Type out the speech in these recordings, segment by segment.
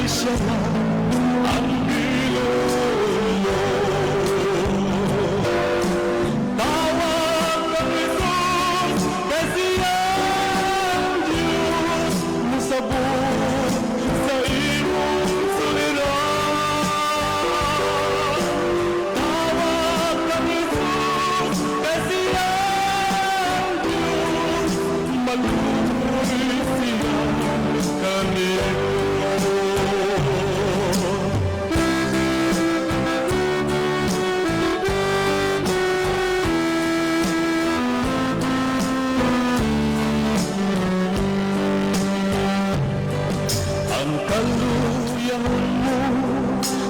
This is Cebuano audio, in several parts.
Siya ang Ginoo mo. Tawag kang Jesus, kay siya ang Diyos, musabot sa imong suliran. Tawag kang Jesus, kay siya ang Diyos, maluoy siya kanimo. Ang kaluyangon mo,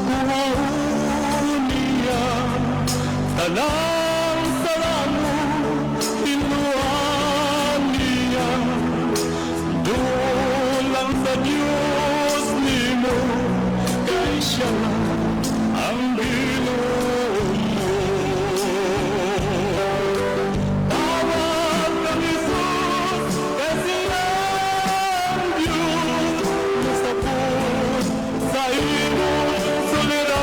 kuhaon niya. Tanang sala mo, hinluan niya. Duol lang sa Diyos nimo, kay siya ang Ginoo mo. Tawag kang Jesus, kay siya ang Diyos, musabot sa imong suliran.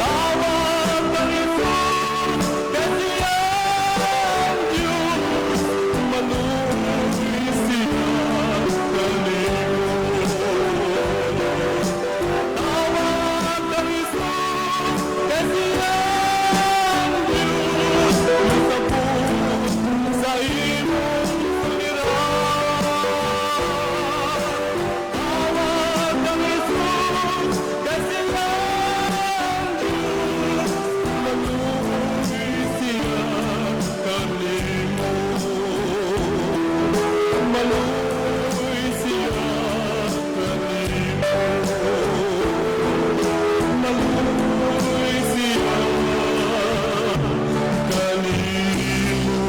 Tawag kang Jesus, kay siya ang Diyos, maluoy siya kanimo. Tawag kang Jesus, kay siya ang Diyos, musabot sa imong suliran. Tawag kang Jesus, kay siya ang Diyos, maluoy siya kanimo. Maluoy siya kanimo. Maluoy siya kanimo.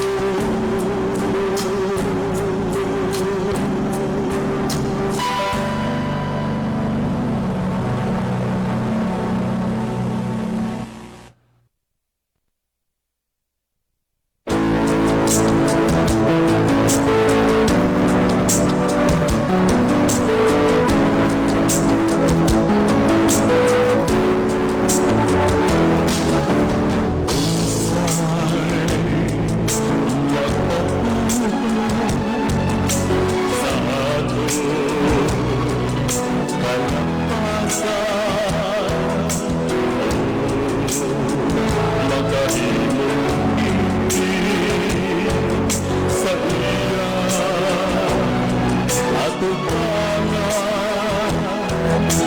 Sa atong kalapasan, makahimong sa iya atubangan,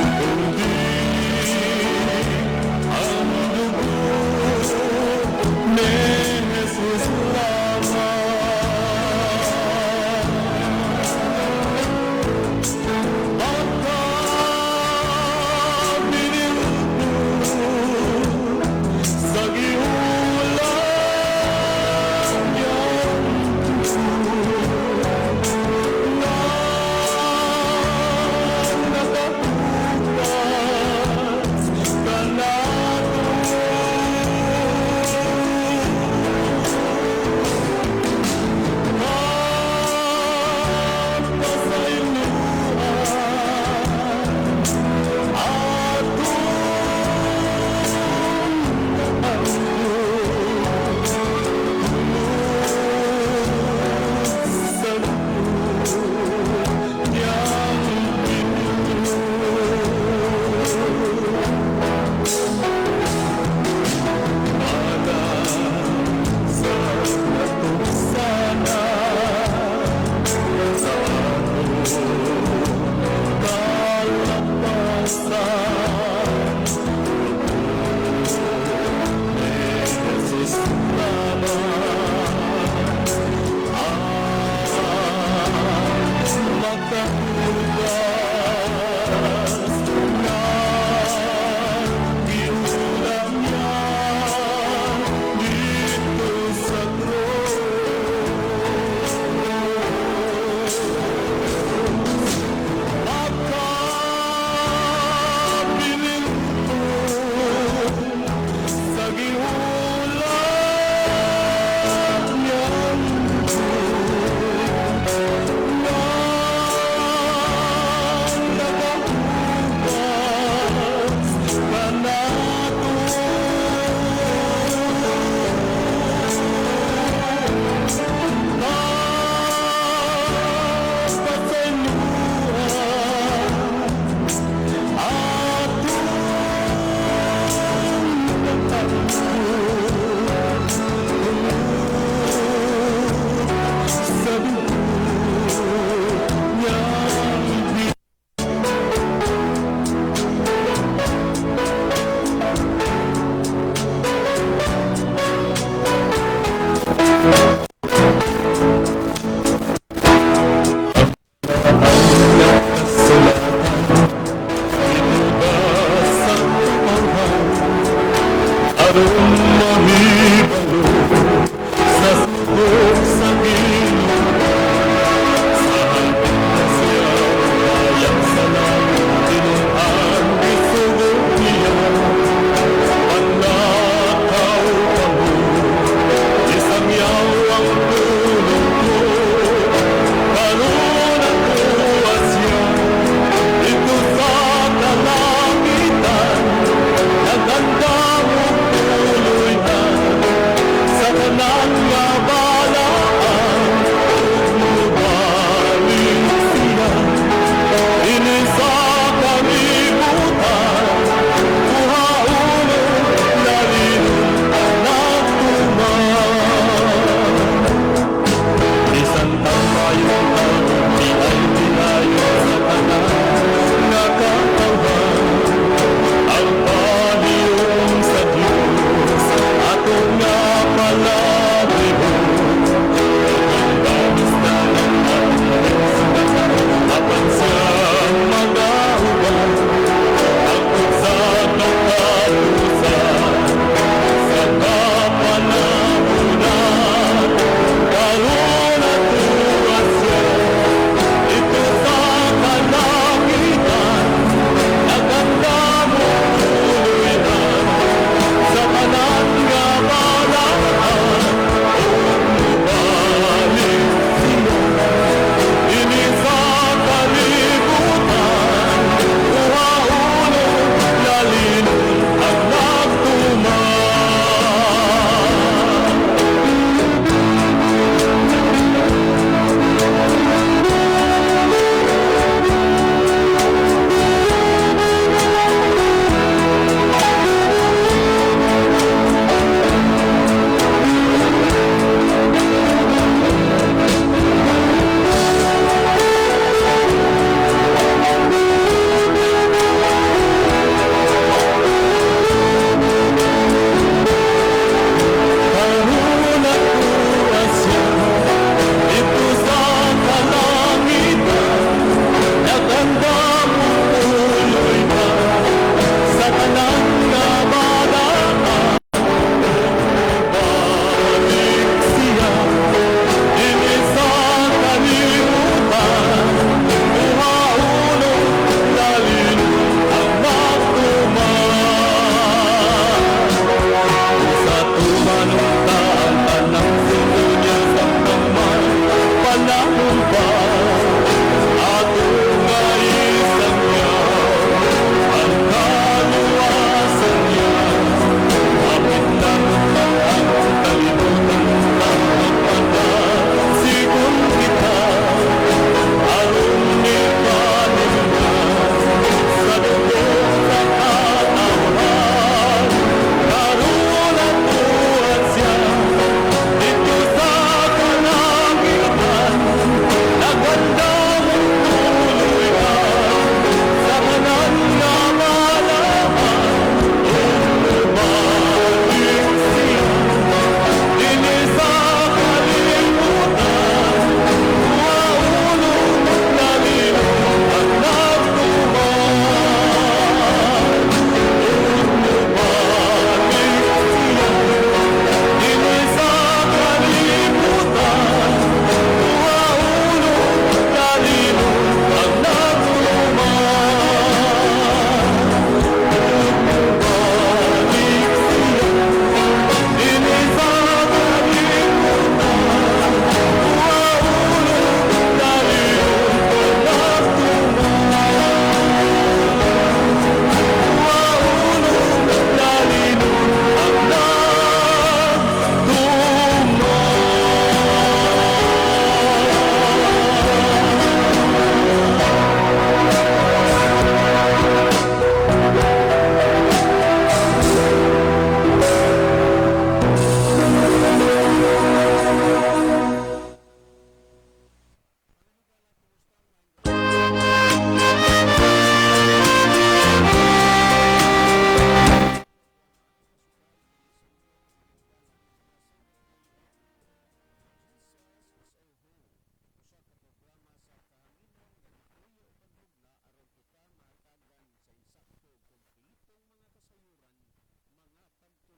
kundi ang dugo ni Jesus lamang. Baka binilog sa giulang llanto na nakahugas kanato.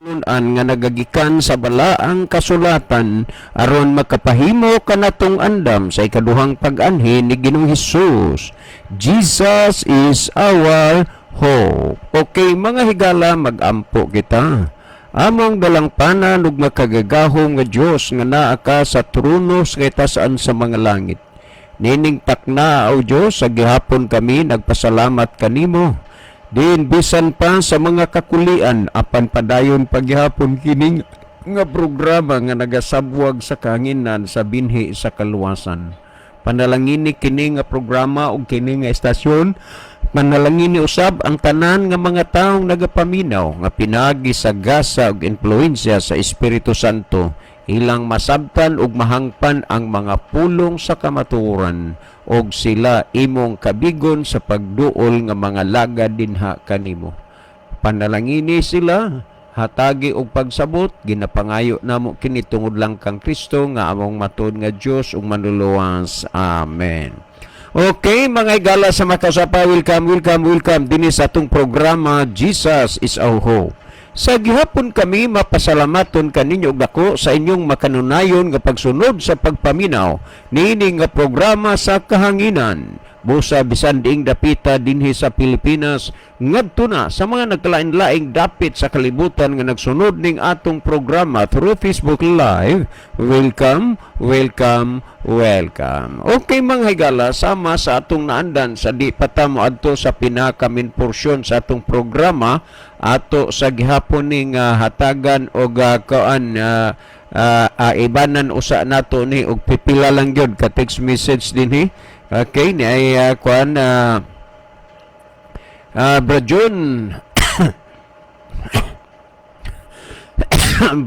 An nga nagagikan sa balaang kasulatan aron makapahimo kanatong andam sa ikaduhang pag-anhi ni Ginoong Hesus. Jesus is our hope. Okay, mga higala, magampo kita. Among dalangpanan ug makagagahom nga Dios nga naa ka sa trono sa kataas-an sa mga langit. Nining takna, o Dios, sa gihapon kami nagpasalamat kanimo. Diin bisan pa sa mga kakulian, apan padayon paghihapon kining nga programa nga nagasabwag sa kahanginan sa binhi sa kaluwasan. Panalangini kini nga programa ug kini nga estasyon. Panalangini usab ang tanan nga mga taong nagapaminaw nga pinaagi sa gasa ug impluwensya sa Espiritu Santo ilang masabtan ug mahangpan ang mga pulong sa kamatuoran ug sila imong kabigon sa pagduol nga mga lagad dinha kanimo. Panalangini sila, hatagi og pagsabot, ginapangayo namo kini tungod lang kang Kristo nga among matuod nga Dios ug manluluwas. Amen. Okay, mga igala sa makasapa, welcome, welcome, welcome dinhi sa atong programa Jesus is Our Hope. Sa gihapon kami mapasalamaton kaninyo og dako sa inyong makanunayon nga pagsunod sa pagpaminaw niini nga programa sa kahanginan. Busa bisan diing dapita dinhi sa Pilipinas ngadto na sa mga nagkalain-laing dapit sa kalibutan nga nagsunod ning atong programa through Facebook Live. Welcome, welcome, welcome. Okay, mga higala, sama sa atong naandan sa di pa ta moadto sa pinaka main porsyon sa atong programa ato sa gihapon ning hatagan og kuan ibanan usa nato ni og pipila lang gyud ka text message dinhi. Okay, ni ay kuan Brad John,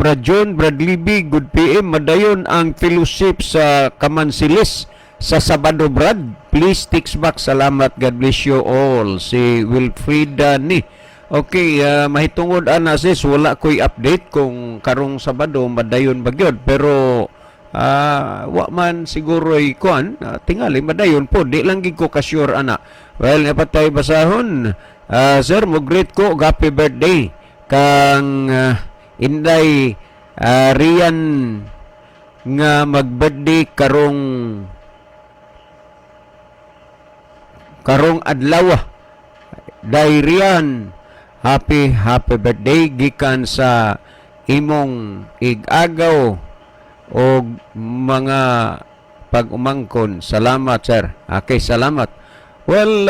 Brad John, Brad Libby, good PM. Madayon ang fellowship sa Kamansilis sa Sabado, Brad. Please text back. Salamat. God bless you all. Si Wilfrida ni. Okay, mahitungod ana, sis, wala ko'y update kung karong Sabado madayon ba gyud, pero wa man siguro kuan, tingali madayon po, di lang gid ko ka-sure ana. Well, napatay basahon. Sir, mo greet ko og happy birthday kang Inday Rian nga mag-birthday karong karong adlaw. Day Rian, happy happy birthday gikan sa imong igagaw og mga pag-umangkon. Salamat, sir. Okay, salamat. Well,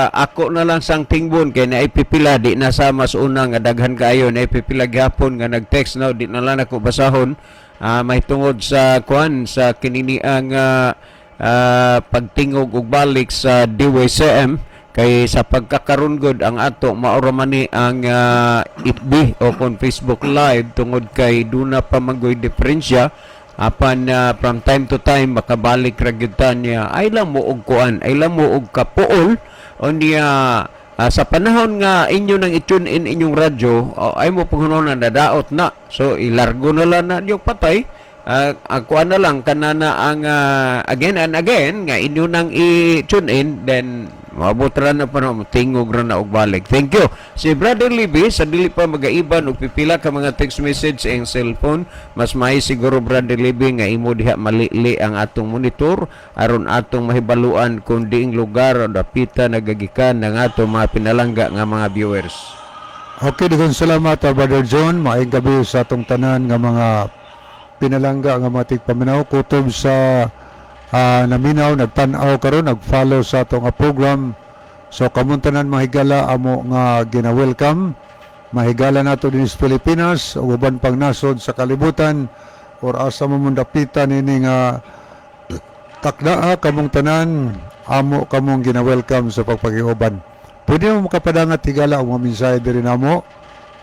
ako na lang sang tingbon kay naipipila di na sa mas una nga daghan kaayo, naipipila gihapon nga nag-text na di na lang ako basahon mahitungod sa kuan sa kinini ang pagtingog og balik sa DYCM kay sa pagkakaron gud ang ato maura man ni ang FB o kon Facebook Live tungod kay duna pa magoy diferensya, apan from time to time makabalik ra gyud ta niya, ay lang mo og kuan, ay lang mo og kapuol o niya sa panahon nga inyo nang i-tune in inyong radyo, ay mo panghunahon na nadaot na, so ilargo na lang na yung patay. Kuan na lang kanana ang again and again nga inyo nang i-tune in, then maabot ra na pa no, tingog ra na og balik. Thank you. Si Brother Libby, sa dili pa magaiban og pipila ka mga text message sa iyang cellphone, mas may siguro, Brother Libby, nga imo diha malili ang atong monitor aron atong mahibaluan kung diing lugar o dapita nagagikan ng atong mga pinalangga nga mga viewers. Okay, daghang salamat, Brother John. Maayong gabi sa atong tanan nga mga pinalangga nga mga tigpaminaw kutob sa naminaw, nagtan-aw karon, nag-follow sa atong program. So kamong tanan, mga higala, amo nga gina-welcome. Mahigala nato dinhi sa Pilipinas ug uban pang nasod sa kalibutan or asa mo mong dapitan ini nga takdaa, kamong tanan amo kamong gina-welcome sa pagpakiuban. Pwede mo makapadangat, higala, ang mga mensahe diri namo.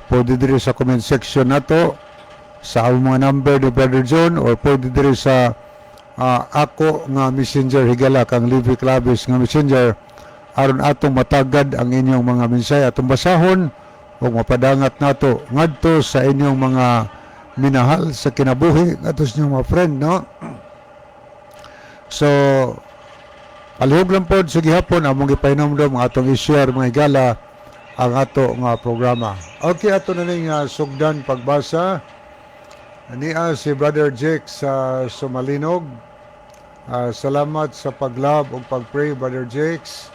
Pwede diri sa comment section nato sa among mga number ni Brother John or pwede diri sa ako nga messenger, higala, kang Levi Clavis nga messenger, aron atong matagad ang inyong mga mensahe, atong basahon ug mapadangat nato ngadto sa inyong mga minahal sa kinabuhi, ngadto sa inyong mga friend, no? So palihog lang pod sa gihapon among gipahinomdom ang atong i-share, mga higala. ang ato nga programa. Okay, ato na ning sugdan pagbasa. Niya si Brother Jake sa Sumalinog. Salamat sa pag-love ug pag-pray, Brother Jakes.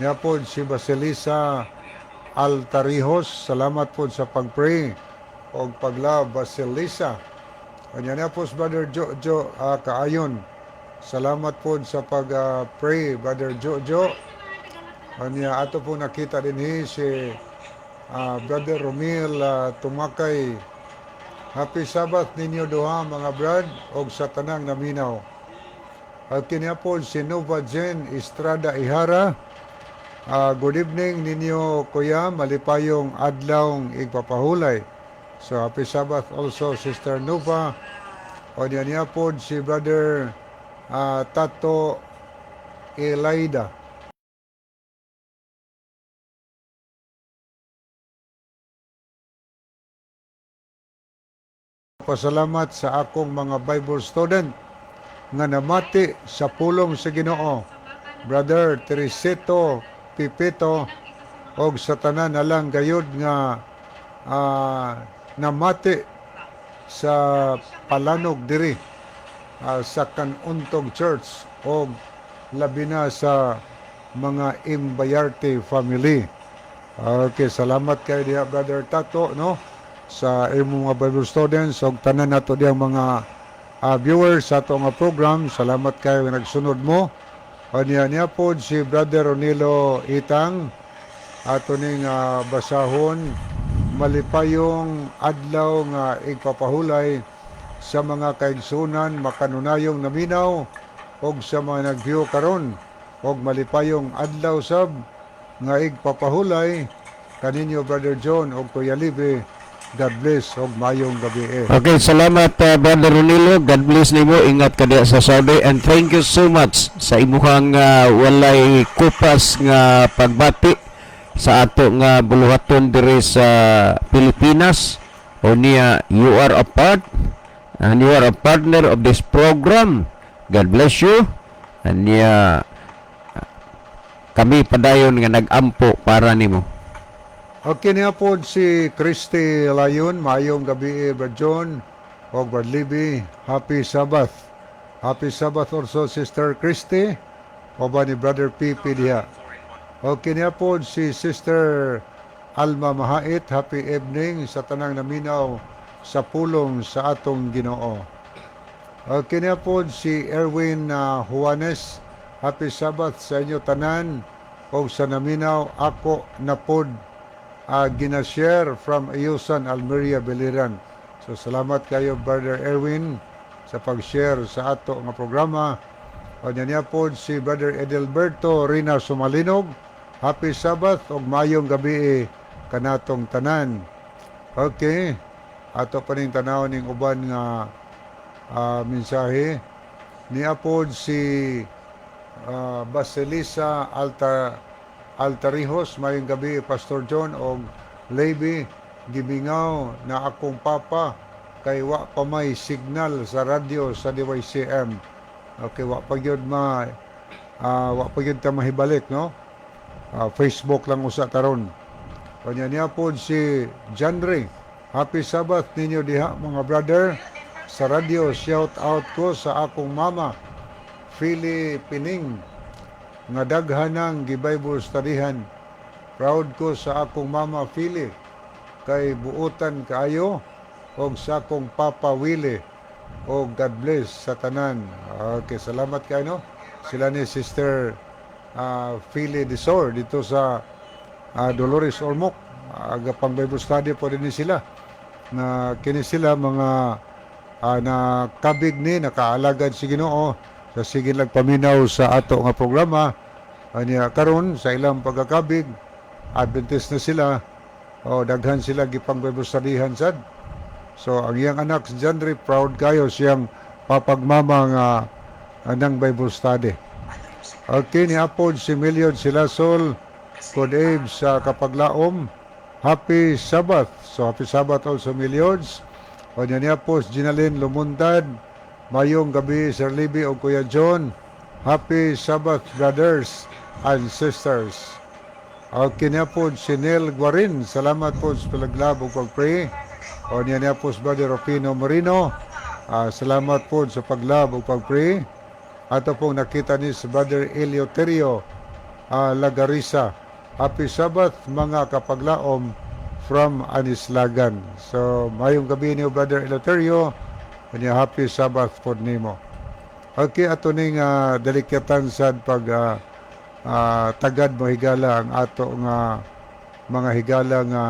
Niya po si Basilisa Altarijos. Salamat po sa pag-pray o pag-love, Basilisa. Kanya niya po si Brother Jojo Kaayon. Salamat po sa pag-pray, Brother Jojo. Kanya ato po nakita din si Brother Romil Tumakay. Happy Sabbath ninyo duha, mga brad, og sa tanang naminaw. At kanya po si Nova Jen Estrada Ihara. Good evening ninyo, kuya, malipayong adlawng igpapahulay. So happy Sabbath also, Sister Nova. O niya niya po si Brother Tato Elaida. Pasalamat sa akong mga Bible student nga namati sa pulong sa Ginoo. Brother Teresito Pipito og sa tanan na lang gayud nga namati sa Palanog diri sa Kanuntog Church og labi na sa mga Imbayarte family. Okay, salamat kay diha, Brother Tato, no, sa imong mga Bible students og tanan nato diyang mga viewers sa ato nga program. Salamat kayo nga nagsunod mo. Anya niya po si Brother Ronilo Itang, ato ning basahon: malipayong adlaw nga igpapahulay sa mga kaigsunan makanunayong naminaw og sa mga nag-view karon, og malipayong adlaw sab nga igpapahulay kaninyo, Brother John og Kuya Libe. God bless og mayong gabi eh. Okay, salamat, Brother Ronilo. God bless nimo. Ingat ka diya sa Saudi and thank you so much sa imuhang walay kupas nga pagbati sa ato nga buluhaton diri sa Pilipinas. O niya, you are a part and you are a partner of this program. God bless you. And niya, kami padayon nga nag-ampo para nimo. Okay, niya po si Christy Layon. Maayong gabi, Brad John og Brad Libby. Happy Sabbath. Happy Sabbath also, Sister Christy. O ba ni Brother PP diha. Okay, niya po si Sister Alma Mahait. Happy evening sa tanang naminaw sa pulong sa atong Ginoo. Okay niya po si Erwin Juanes. Happy Sabbath sa inyo tanan o sa naminaw, ako na pod ginashare from Ayusan, Almeria, Biliran. So salamat kayo, Brother Erwin, sa pag-share sa ato nga programa. O niya po si Brother Edelberto Rina Sumalinog. Happy Sabbath ug mayong gabi kanatong tanan. Okay. Ato pa ning tanaw ning uban nga mensahe. Niya po si Basilisa Alta Altarijos, mayong gabi, Pastor John og Levi. Gimingaw na akong papa kay wa pa may signal sa radyo sa DYCM. Okay, wa pa gyud ta mahibalik, no? Facebook lang usa karon. Kanya niya po si Janre. Happy Sabbath ninyo diha, mga brother. Sa radyo, shout out ko sa akong mama, Philly Pining, nga daghanang gi-Bible studyhan. Proud ko sa akong mama Philly kay buutan kaayo og sa akong papa Willie, og God bless sa tanan. Okay, salamat kay, no. Sila ni Sister Philly Desor dito sa Dolores, Ormoc. Aga pang Bible study po din ni sila. Na kini sila mga nakabig ni nakaalagad si Ginoo sa sige paminaw sa ato nga programa. Anya karon sa ilang pagkakabig, Adventist na sila o daghan sila gipang Bible studyhan sad. So ang iyang anak si Jandre, proud kayo siyang papagmama nga anang Bible study. Okay, ni Apod si Million Silasol, good eve sa Kapaglaom. Happy Sabbath. So happy Sabbath also, Millions. O niya niya po si Ginalyn Lumuntad. Mayong gabi, Sir Libby o Kuya John. Happy Sabbath, brothers and sisters. Okay niya po si Neil Guarin. Salamat po sa pag-love ug pag-pray. O niya niya po si Brother Rufino Moreno. Salamat po sa pag-love ug pag-pray. Ato pong nakita ni si Brother Eleuterio Lagarisa. Happy Sabbath, mga kapaglaom from Anislagan. So, mayong gabi niyo, Brother Eleuterio. Kanya happy Sabbath po nimo. Okay, ato ning dalikyatan sad pag tagad mo, higala, ang ato nga mga higala nga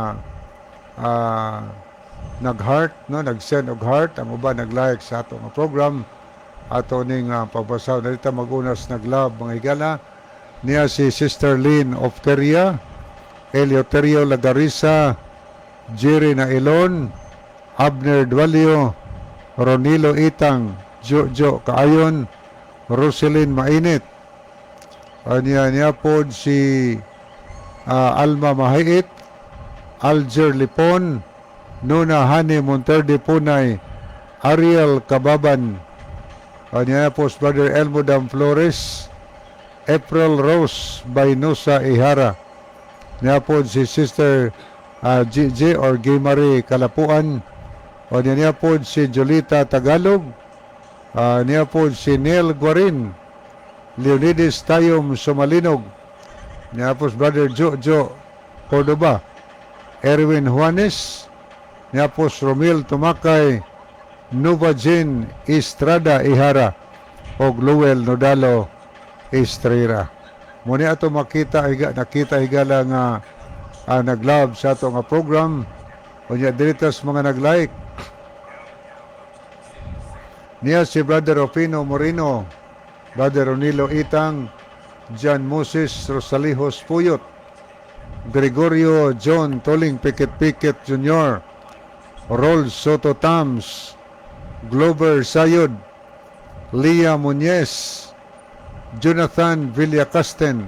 nag-heart, no, nag-send og heart, ang uban nag-like sa ato nga program. Ato ning pagbasa dito, magunas nag-love, mga higala, niya si Sister Lynn of Korea, Eleuterio Lagarisa, Jerry Nailon, Abner Dualio, Ronilo Itang, Jojo Kaayon, Roselyn Mainit. Anya niya po si Alma Mahait, Alger Lipon, Nuna Hani Monterde Punay, Ariel Kababan. Anya po si Brother Elmo Dam Flores, April Rose Baynosa Ihara. Niya po si Sister GJ or Gay Marie Kalapuan. O niya po si Jolita Tagalog. Niya po si Neil Guarin. Leonides Tayom Sumalinog. Niya po si Brother Jojo Cordoba. Erwin Juanes. Niya po si Romil Tumakay. Nova Jean Estrada Ihara. Og Luel Nodalo Estrera. Muni ato makita higa, nakita, higala, nga nag-love sa ato nga program. Unya diri tas mga nag-like. Niya si Brother Rufino Moreno, Brother Ronilo Itang, John Moses Rosalijos Puyot, Gregorio John Toling Pikit Pikit Jr., Rol Soto Tams, Glover Sayod, Leah Muñez, Jonathan Villacasten,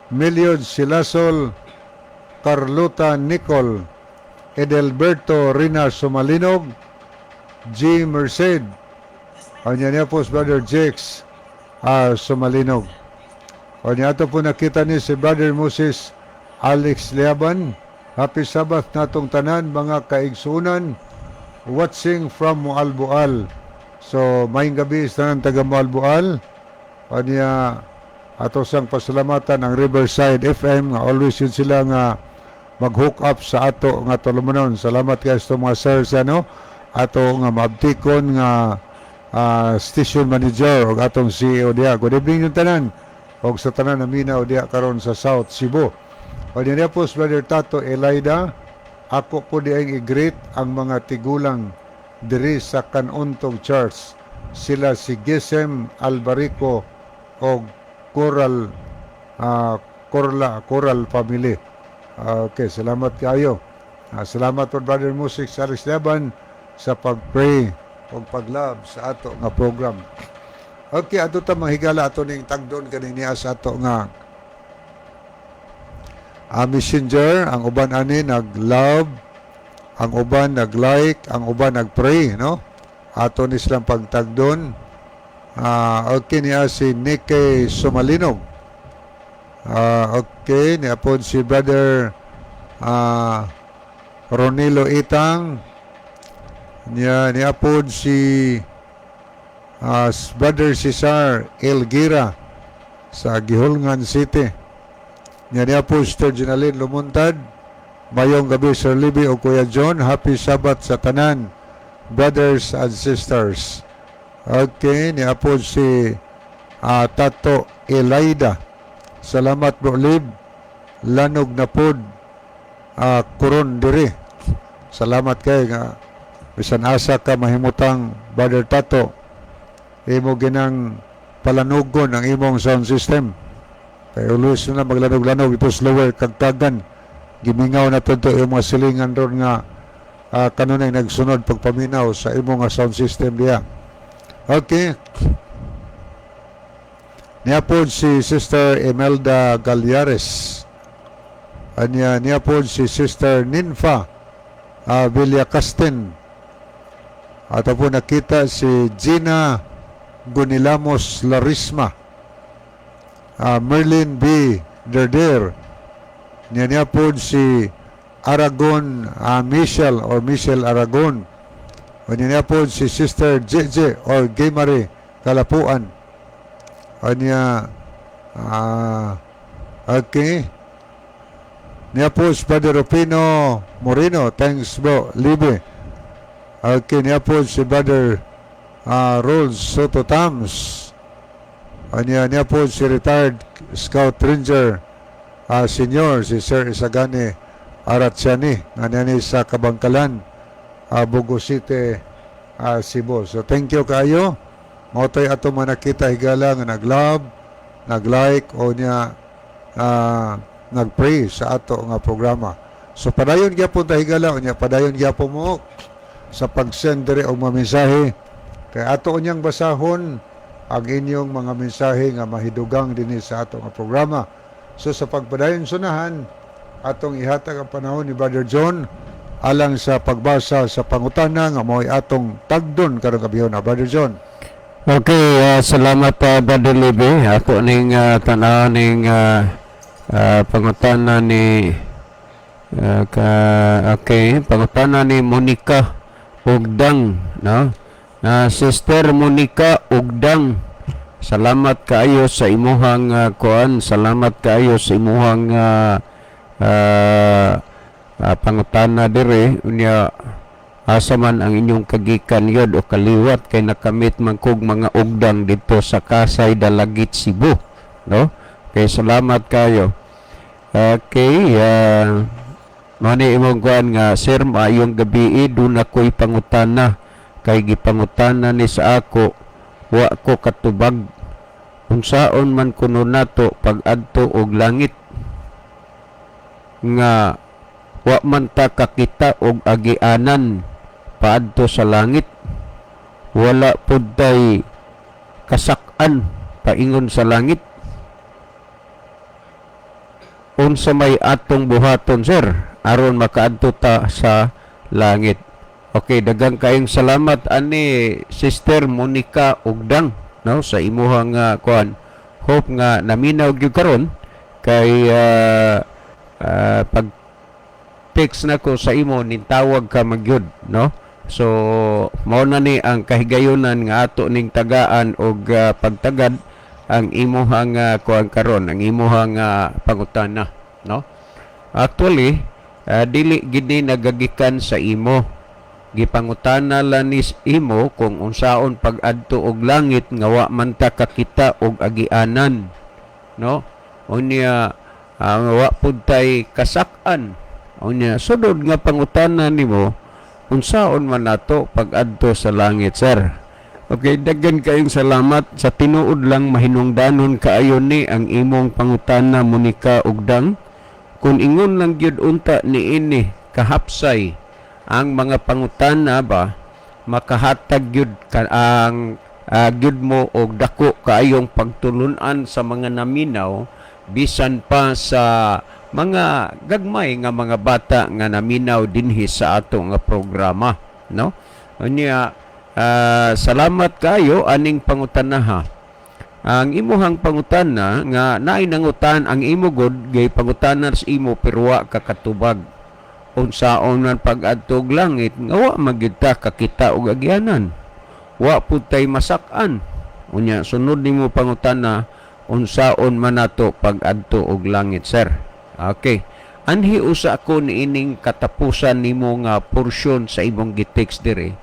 Meliod Silasol, Carlota Nicol, Edelberto Rina Sumalinog, G. Merced, Anya niya po si Brother Jakes Sumalinog. O niya ato po nakita ni si Brother Moses Alex Liaban. Happy Sabbath natong tanan, mga kaigsunan, watching from Moalboal. So, maayong gabi sa tanan taga Moalboal. O niya ato sang pasalamatan ang Riverside FM nga always yun sila nga mag-hook up sa ato nga tulumanon. Salamat kaayo sa mga sirs, ano, ato nga maabtikon nga station manager ug atong CEO diha. Good evening yung tanan og sa tanan naminaw diha karon sa South Cebu. O niya po si Brother Tato Elida, ako po diang i-greet ang mga tigulang diri sa Kanuntog Church. Sila si Gisem Albarico og Coral Corla Coral family. Okay, salamat kayo. Salamat po, Brother Music sa Alex Laban, sa pag-pray o pag-love sa ato nga program. Okay, ato ta, mga higala, ato ning tagdon kaniniya sa ato nga messenger. Ang uban ani nag-love, ang uban nag-like, ang uban nag-pray, no? Ato ni silang pagtagdon. Okay niya si Nicky Sumalinog. Okay, niya po si Brother Ronilo Itang. Niya po si Brother Cesar Elgira sa Guihulngan City. Niya niya po Sister Ginalyn Lumuntad. Mayong gabi, Sir Libby o Kuya John. Happy Sabbath sa tanan, brothers and sisters. Okay, niya po si Tato Elida. Salamat, Bro Lib. Lanog na pod kuron diri. Salamat kay nga bisan asa ka mahimutang, Brother Tato, imo ginang palanugon ang imong sound system. Kay always na maglanog-lanog ito slower kagtagan. Gimingaw na to yung mga silingan ron nga kanunay nagsunod pagpaminaw sa imong nga sound system diya. Okay. Niya po si Sister Imelda Galyares. Anya niya po si Sister Ninfa Villacasten. At po nakita si Gina Gunilamos Larisma. Merlin B. Derder. Niya niya pod si Aragon, Michelle or Michelle Aragon. O niya niya pod si Sister JJ or Gay Kalapuan. O niya okay. Niya po si Brother Rufino Moreno. Thanks, bro. Libe. Okay, niya po si Brother Rolls Soto Tams. Niya, niya po si retired Scout Ranger Senior, si Sir Isagani Aratsiani, nga niya ni sa Kabangkalan, Bogo City, Cebu. So thank you kayo. Mao to'y ato man nakita, higala, nga nag-love, nag-like o niya nag-pray sa ato nga programa. So padayon gyapon ta, higala, unya padayon gyapon mo sa pag-send diri og mga mensahe kay ato unyang basahon ang inyong mga mensahe nga mahidugang dinhi sa ato nga programa. So sa pagpadayon sunahan, atong ihatag ang panahon ni Brother John alang sa pagbasa sa pangutana nga mao'y atong tagdon karong gabihon na, Brother John. Okay, salamat, Brother Libe. Ako ning tanaw ning pangutana ni ka okay, pangutana ni Monica Ugdang, no? Sister Monica Ugdang. Salamat kaayo sa imuhang kuan, salamat kaayo sa imuhang pangutana dire. Unya asa man ang inyong kagikan yod o kaliwat kay nakamit man kog mga ugdang dito sa Kasay, Dalagit, Cebu, no? Kay salamat kayo. Okay, mani imong kuan nga, "Sir, maayong gabi, duna ko'y pangutana kay gipangutana ni sa ako, wa ko katubag. Unsaon man kuno nato pag-adto og langit nga wa man ta kakita og agianan paadto sa langit? Wala pud tay kasak-an paingon sa langit. Unsa may atong buhaton, sir, aron makaadto ta sa langit?" Okay, daghang kayong salamat ani, Sister Monica Ugdang, no, sa imuhang kuan. Hope nga naminaw gyud karon kay pag text na ko sa imo, nintawag ka magyud, no? So mao na ni ang kahigayunan nga ato ning tagaan og pagtagad ang imuhang kuan karon, ang imuhang pangutana, no? Actually, dili gid ni nagagikan sa imo. Gipangutana lang ni imo kung unsaon pag-adto og langit nga wa man ta kakita og agianan, no? Unya wa pud tay kasak-an. Unya sunod nga pangutana nimo, unsaon man nato pag-adto sa langit, sir? Okay, daghan kayong salamat. Sa tinuod lang, mahinungdanon kaayo ni ang imong pangutana, Monica Ugdang. Kung ingon lang gyud unta ni ini kahapsay ang mga pangutana ba, makahatag gyud ka, ang gyud mo og dako kaayong pagtulunan sa mga naminaw, bisan pa sa mga gagmay nga mga bata nga naminaw dinhi sa ato nga programa, no? Unya salamat kayo aning pangutana. Ang imuhang pangutana nga naay nangutan ang imo god gay pangutana sa imo pero wa ka katubag, unsaon man pag-adto og langit nga wa magyud ta kakita og agyanan, wa pud tay masak-an? Unya sunod nimo pangutana, unsaon man nato pag-adto og langit, sir? Okay, anhi usa ko niining katapusan nimo nga porsyon sa imong gitext diri,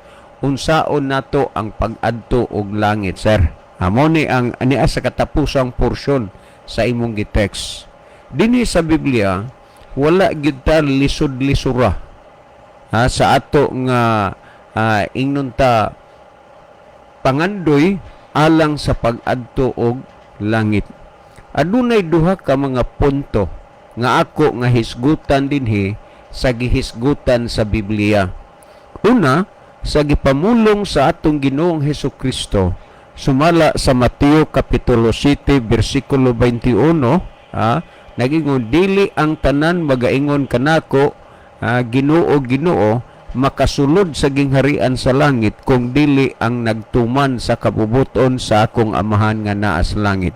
unsaon nato ang pag-adto og langit, sir? Amo ni ang ania sa katapusang porsyon sa imong gitext. Dinhi sa Biblia, wala gyud ta lisod-lisura ha, sa ato nga ingnon ta pangandoy alang sa pag-adto og langit. Adunay duha ka mga punto nga ako nga hisgutan dinhi sa gihisgutan sa Biblia. Una, sa gipamulong sa atong Ginoong Hesus Kristo sumala sa Mateo kapitulo 7 bersikulo 21, ha, nagingon, "Dili ang tanan magaingon kanako, Ginoo, Ginoo, makasulod sa gingharian sa langit, kung dili ang nagtuman sa kabubuton sa akong Amahan nga naa sa langit."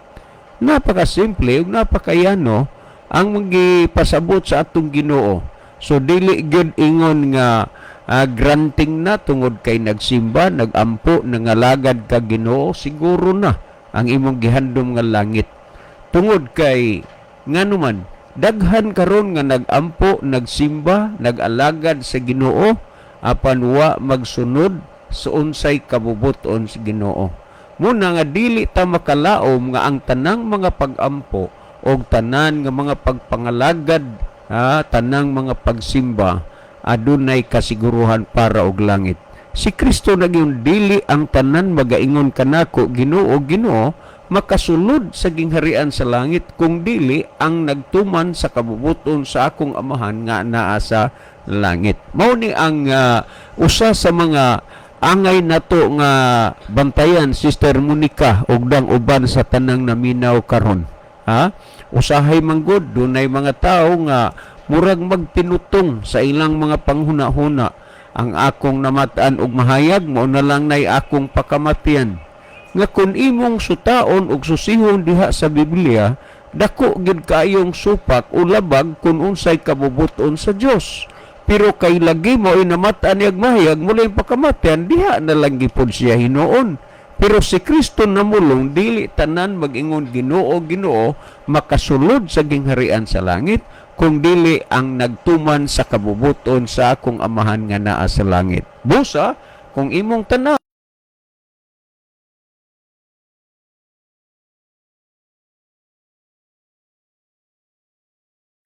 Napakasimple ug napakayano. Ang gipasabot sa atong Ginoo. So dili gyud ingon nga granting na tungod kay nagsimba, nagampo, nangalagad ka Ginoo, siguro na ang imong gihandom nga langit. Tungod kay nganuman daghan karon nga nagampo, nagsimba, nag-alagad sa Ginoo apan wa magsunod sa unsay kabubuton sa Ginoo. Muna nga dili ta makalaom nga ang tanang mga pag-ampo o tanan nga mga pagpangalagad, tanang mga pagsimba adunay kasiguruhan para og langit. Si Kristo nagyong dili ang tanan magaingon kanako, "Ginoo, Ginoo," makasulod sa gingharian sa langit, kung dili ang nagtuman sa kabubuton sa akong Amahan nga naa sa langit. Mao ni ang usa sa mga angay nato nga bantayan, Sister Monica, ug dang uban sa tanang naminaw karon. Ha? Usahay manggod dunay mga tawo nga murag magtinutong sa ilang mga panghuna-huna. Ang akong namataan og mahayag, mao na lang nay akong pakamatian. Nga kung imong sutaon og susihon diha sa Biblia, dako gid kaayong supak o labag kung unsay kabubuton sa Dios. Pero kay lagi mo inamataan niyag mahayag mula yung pakamatian, diha na lang gipod siya hinuon. Pero si Kristo namulong, dili tanan mag-ingon, "Ginoo, Ginoo," makasulod sa gingharian sa langit, kung dili ang nagtuman sa kabubuton sa akong Amahan nga naa sa langit. Busa, kung imong tanan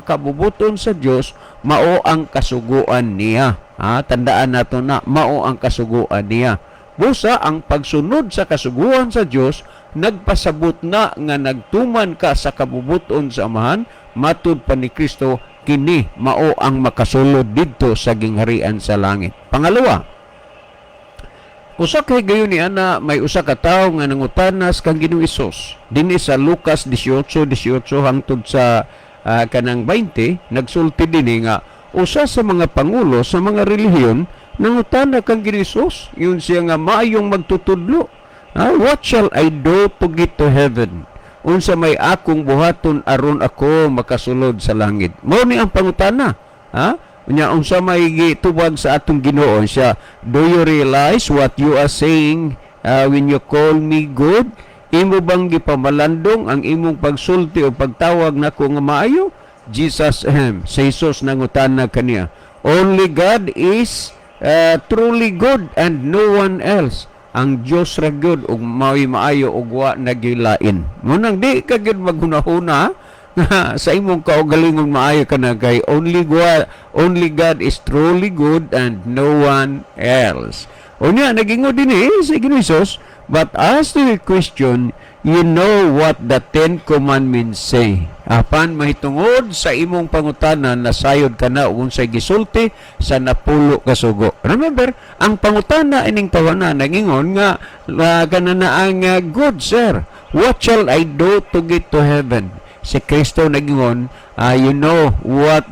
kabubuton sa Dios, mao ang kasuguan niya. Ha, tandaan nato na mao ang kasuguan niya. Busa ang pagsunod sa kasuguan sa Dios nagpasabot na nga nagtuman ka sa kabubuton sa Amahan. Matud pa ni Kristo, kini mao ang makasulod didto sa gingharian sa langit. Pangalawa, usa kay gayon ni ana, may usa ka tawo nga nangutanas kang Ginoong Hesus. Dinhi sa Lucas 18:18 hangtod sa kanang 20, nagsulti dinhi nga usa sa mga pangulo sa mga relihiyon nangutana kang Ginoong Hesus. Yun siya nga, "Maayong magtutudlo. What shall I do to get to heaven?" Unsa may akong buhaton aron ako makasulod sa langit? Mao ni ang pangutana. Ha? Unya unsa may gitubag sa atong Ginoo siya, "Do you realize what you are saying when you call me good? Imo bang gipamalandong ang imong pagsulti o pagtawag nako nga maayo?" Jesus, si Jesus nangutana kaniya, "Only God is truly good and no one else." Ang Dios ra gyud ug mao'y maayo ug wa nagilain. Munang di ka gyud maghunahuna nga sa imong kaugalingon maayo ka na, kay only God is truly good and no one else. Unya nagingon din eh si Ginoong Hesus, "But as to the question, you know what the Ten Commandments say." Apan mahitungod sa imong pangutana, nasayod ka na ug unsay gisulti sa 10 ka sugo. Remember, ang pangutana ining tawana nagingon nga kanana ang "Good sir, what shall I do to get to heaven?" Si Kristo nagingon, "You know what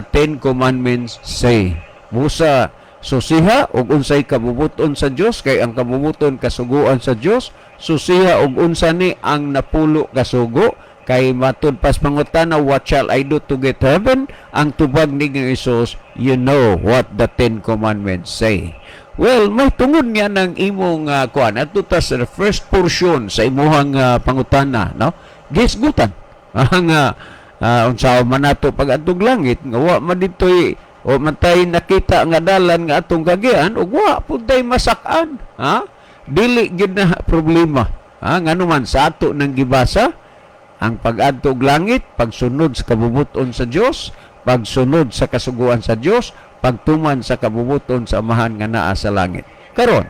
Ten Commandments say." Busa susiha og unsay kabubuton sa Dios, kay ang kabubuton kasuguan sa Dios. Susiha og unsa ni ang 10 ka sugo, kay matud pas pangutana, "What shall I do to get heaven?" Ang tubag ni Hesus, "You know what the Ten Commandments say." Well, may tungod nga ng imong kuan adto ta sa first portion sa imuhang pangutana, no, gisgutan ang unsa man nato pag adtog langit nga wa man ditoy o man tay nakita nga dalan nga atong kagian ug wa pud tay masak-an, ha? Dili gyud na problema, ha? Ngano man sa ato nang gibasa, ang pag-adto og langit, pagsunod sa kabubuton sa Dios, pagsunod sa kasuguan sa Dios, pagtuman sa kabubuton sa Amahan nga naa sa langit. Karon,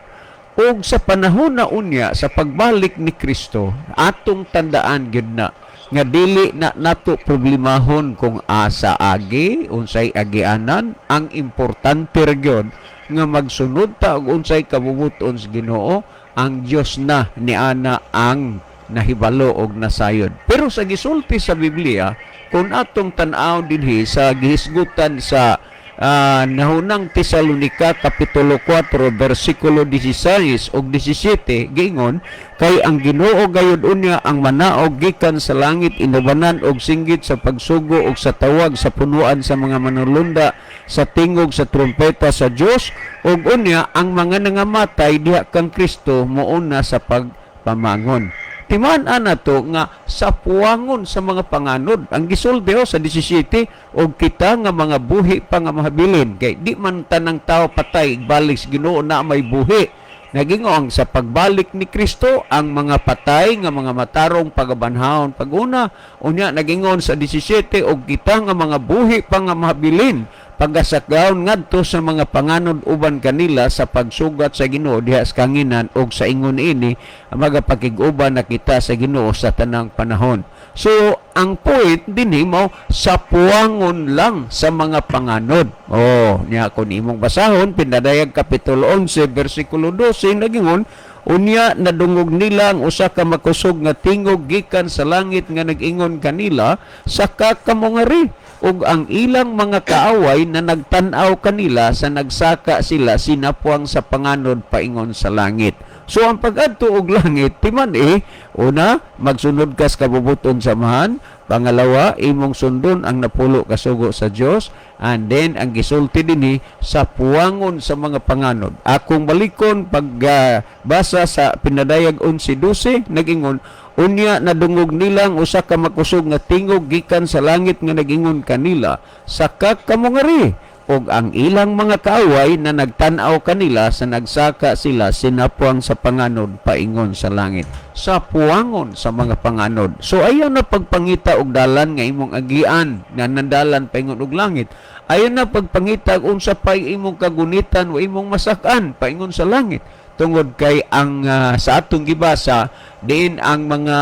ug sa panahon na unya sa pagbalik ni Kristo, atong tandaan gyud na nga dili na nato problemahon kung asa agi, unsay agianan. Ang importante ra gyud nga magsunod ta og unsay kabubuton sa Ginoo. Ang Dios na niana ang nahibalo og nasayod. Pero sa gisulti sa Biblia, kung atong tan-aw dinhi sa gihisgutan sa Nahunang Tesalonika kapitulo 4 bersikulo 16 ug 17 giingon, "Kay ang Ginoo gayud unya ang manaog gikan sa langit inubanan og singgit sa pagsugo og sa tawag sa punuan sa mga manulunda, sa tingog sa trumpeta sa Dios, ug unya ang mga nangamatay diha kang Kristo mouna sa pagpamangon." Timan-an nato nga sa puwangon sa mga panganod. Ang gisulti, oh, sa 17, "Og kita nga mga buhi pa nga mahabilin," kay di man tanang tao patay balik sa Ginoo na may buhi. Nagingon sa pagbalik ni Kristo, ang mga patay nga mga matarong pagabanhawon paguna. Unya nagingon sa 17, "Og kita nga mga buhi pa nga mahabilin pagasakgaon ngadto sa mga panganod uban kanila sa pagsugat sa Ginoo diha sa kanginan, og sa ingon ini magapakig-uban na kita sa Ginoo sa tanang panahon." So ang point dinhi mo sa puwangon lang sa mga panganod. Oh, nya kun imong basahon Pinadayag kapitulo 11 bersikulo 12, nagingon, "Unya nadungog nila ang usa ka makusog nga tingog gikan sa langit nga nag-ingon kanila, 'Saka kamo ngari.' Ug ang ilang mga kaaway na nagtan-aw kanila sa nagsaka sila sinapwang sa panganod paingon sa langit." So ang pag-adto og langit, timan eh, una, magsunod kas kabubuton sa Amahan. Pangalawa, imong sundon ang napulo kasugo sa Dios. And then, ang gisulti dinhi sa puwangon sa mga panganod. Akong balikon pagbasa sa Pinadayag 11:12, nagingon, "Unya nadungog nila ang usa ka makusog nga tingog gikan sa langit nga nagingon kanila, 'Saka kamo ngari.' Ug ang ilang mga kaaway na nagtan-aw kanila sa nagsaka sila sinapwang sa panganod paingon sa langit." Sa puwangon sa mga panganod. So ayaw na pagpangita og dalan nga imong agian nga nandalan paingon og langit. Ayaw na pagpangita og unsa pay imong kagunitan o imong masak-an paingon sa langit. Tungod kay ang sa atong gibasa diin, ang mga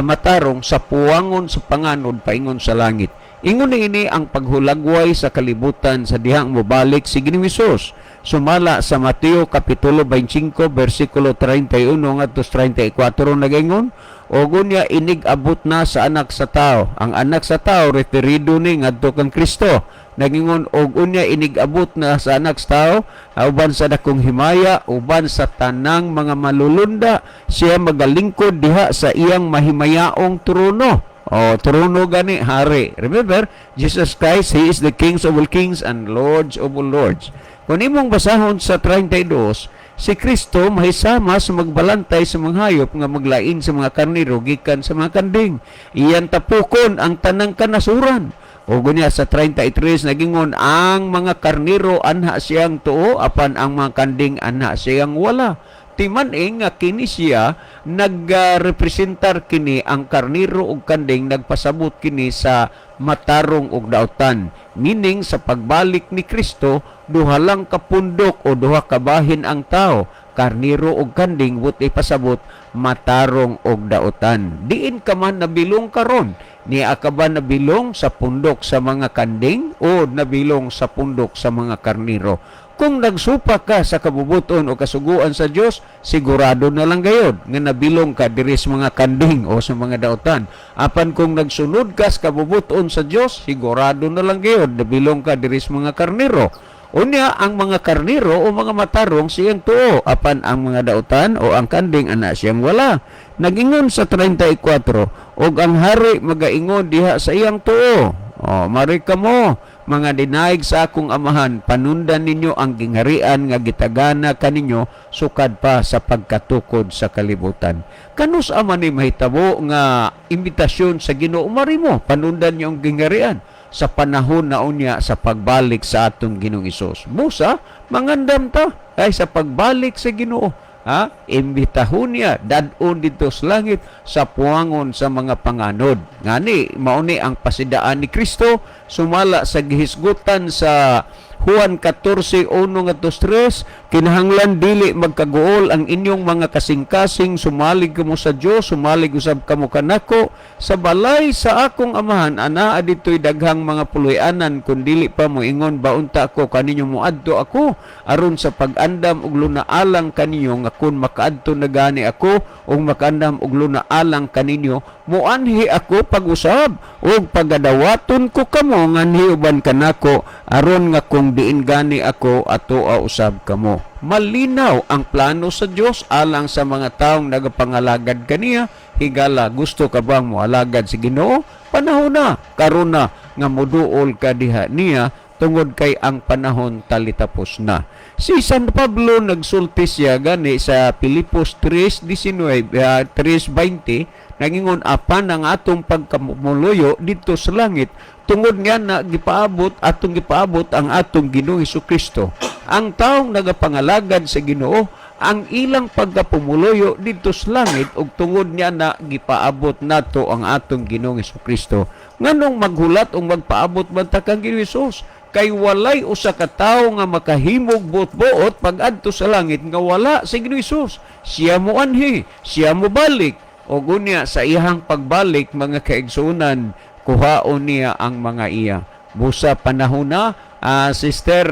matarong sa puwangon sa panganod paingon sa langit. Ingon ni ini ang paghulagway sa kalibutan sa dihang mobalik si Ginoong Hesus. Sumala sa Mateo kapitulo 25 bersikulo 31 ngadto 34, nagaingon, "Og unya inig abot na sa Anak sa Tao." Ang Anak sa Tao referido ni ngadto kang Kristo. Nagingon, "Og unya inig abot na sa Anak sa Tao uban sa dakong himaya, uban sa tanang mga malulunda, siya magalingkod diha sa iyang mahimayaong trono." O, trono gani, hari. Remember, Jesus Christ, He is the Kings of all kings and Lords of all lords. Kung imong basahon sa 32, si Kristo mahisama sa magbalantay sa mga hayop nga maglain sa mga karniro gikan sa mga kanding. Iyan tapukon ang tanang kanasuran. O gunya sa 33 nagingon, ang mga karniro anha siyang tuo, apan ang mga kanding anha siyang wala. Timan-i nga kini siya nagrepresentar kini ang karniro ug kanding, nagpasabot kini sa matarong ug dautan, meaning sa pagbalik ni Kristo, duha lang ka pundok o duha ka bahin ang tao, karniro ug kanding, but ipasabot matarong og dautan. Diin ka man nabilong karon? Nia ka ba nabilong sa pundok sa mga kanding o nabilong sa pundok sa mga karniro? Kung nagsupak ka sa kabubuton o kasuguan sa Dios, sigurado na lang gayod nga nabilong ka diri sa mga kanding o sa mga dautan. Apan kung nagsunod ka sa kabubuton sa Dios, sigurado na lang gayod nabilong ka diri sa mga karniro. Unya ang mga karniro o mga matarong siyang tuo, apan ang mga dautan o ang kanding ana siyang wala. Nagingon sa 34, "Og ang hari magaingon diha sa iyang tuo, 'O, mari kamo, mga dinaig sa akong Amahan, panundan ninyo ang gingharian nga gitagana kaninyo sukad pa sa pagkatukod sa kalibutan.'" Kanus ama ni mahitabo nga imbitasyon sa Ginoo, "Mari mo, panundan niyo ang gingharian"? Sa panahon na unya sa pagbalik sa atong Ginoong Hesus. Busa, mangandam ta kay sa pagbalik sa Ginoo, ha? Imbitahon niya, dad-on dito sa langit sa puwangon sa mga panganod. Ngani, mauni ang pasidaan ni Kristo sumala sa gihisgutan sa Juan 14:1 ngadto 3, "Kinahanglan dili magkaguol ang inyong mga kasing-kasing, sumalig kamo sa Dios, sumalig usab kamo kanako. Sa balay sa akong Amahan anaa dito'y daghang mga puloy-anan, kun dili pa, moingon ba unta ako kaninyo, moadto ako aron sa pag-andam og lunaalang kaninyo, nga kun makaadto na gani ako ug makaandam og lunaalang kaninyo, Muanhi ako pag-usab ug pagadawaton ko kamo nganhi uban kanako, aron nga kung diin gani ako, atoa usab kamo. Malinaw ang plano sa Dios alang sa mga taong nagapangalagad kaniya. Higala, gusto ka bang moalagad sa Ginoo? Panahon na karon na nga moduol ka diha niya, tungod kay ang panahon talitapos na. Si San Pablo, nagsulti siya gani sa Pilipos 3:19, 3:20, nangingon, "Apan ang atong pagkamuluyo didto sa langit, tungod nga na gipaabot, atong gipaabot ang atong Ginoong Kristo." Ang taong nagapangalagad sa Ginoo, ang ilang pagkapumuluyo didto sa langit, ug tungod niya na gipaabot nato ang atong Ginoong Kristo. Nganong maghulat o magpaabot man ta kang Ginoong Hesus? Kay walay usa ka tawo nga makahimog buot-buot pag-adto sa langit nga wala si Ginoong Hesus. Siya mo anhi, siya mo balik. O gunya sa iyang pagbalik, mga kaigsunan, kuhaon niya ang mga iya. Busa panahon na, Sister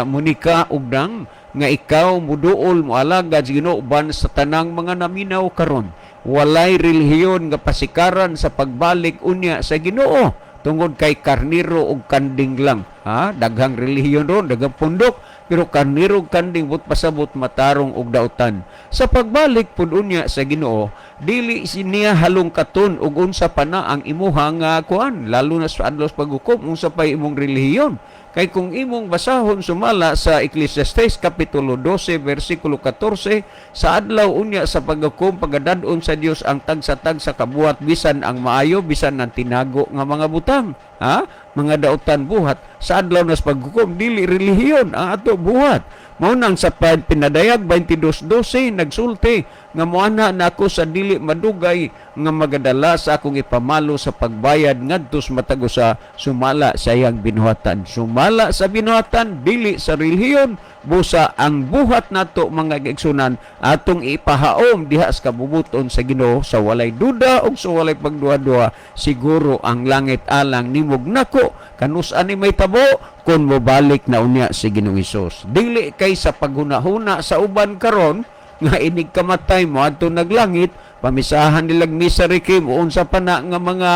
Monica Ugdang, nga ikaw muduol, moalagad sa Ginoo uban sa tanang mga naminaw karon. Walay relihiyon nga pasikaran sa pagbalik unya sa Ginoo, tungod kay karniro ug kanding lang. Ha, daghang relihiyon ron, daghang pundok, pero karniro ug kanding, but pasabot matarong ug dautan. Sa pagbalik pud unya sa Ginoo, dili niya halongkaton ug unsa pa na ang imuha nga kuan, lalo na sa adlaw sa paghukom, unsa pa imong relihiyon. Kay kung imong basahon sumala sa Ecclesiastes kapitulo 12 versikulo 14, sa adlaw unya sa paghukom, pagadad-on sa Dios ang tagsa-tagsa kabuhat, bisan ang maayo, bisan ang tinago nga mga butang, ha, mga dautan buhat. Sa adlaw na sa paghukom, dili relihiyon ang ato buhat. Mao nang sa Pinadayag 22:12 nagsulti nga moana na ako sa dili madugay nga magadala sa akong ipamalo sa pagbayad ngadto sa matag usa sumala sa iyang binuhatan. Sumala sa binuhatan, dili sa relihiyon. Busa ang buhat nato, mga kaigsunan, atong ipahaom diha sa kabubuton sa Ginoo sa walay duda ug sa walay pagduha-duha. Siguro ang langit alang nimog nako kanus-a ni may tabo kung mobalik na unya si Ginoong Hesus. Dili kay sa paghunahuna sa uban karon nga inig kamatay mo adto naglangit, pamisahan nilag misa requiem o unsa pa na nga mga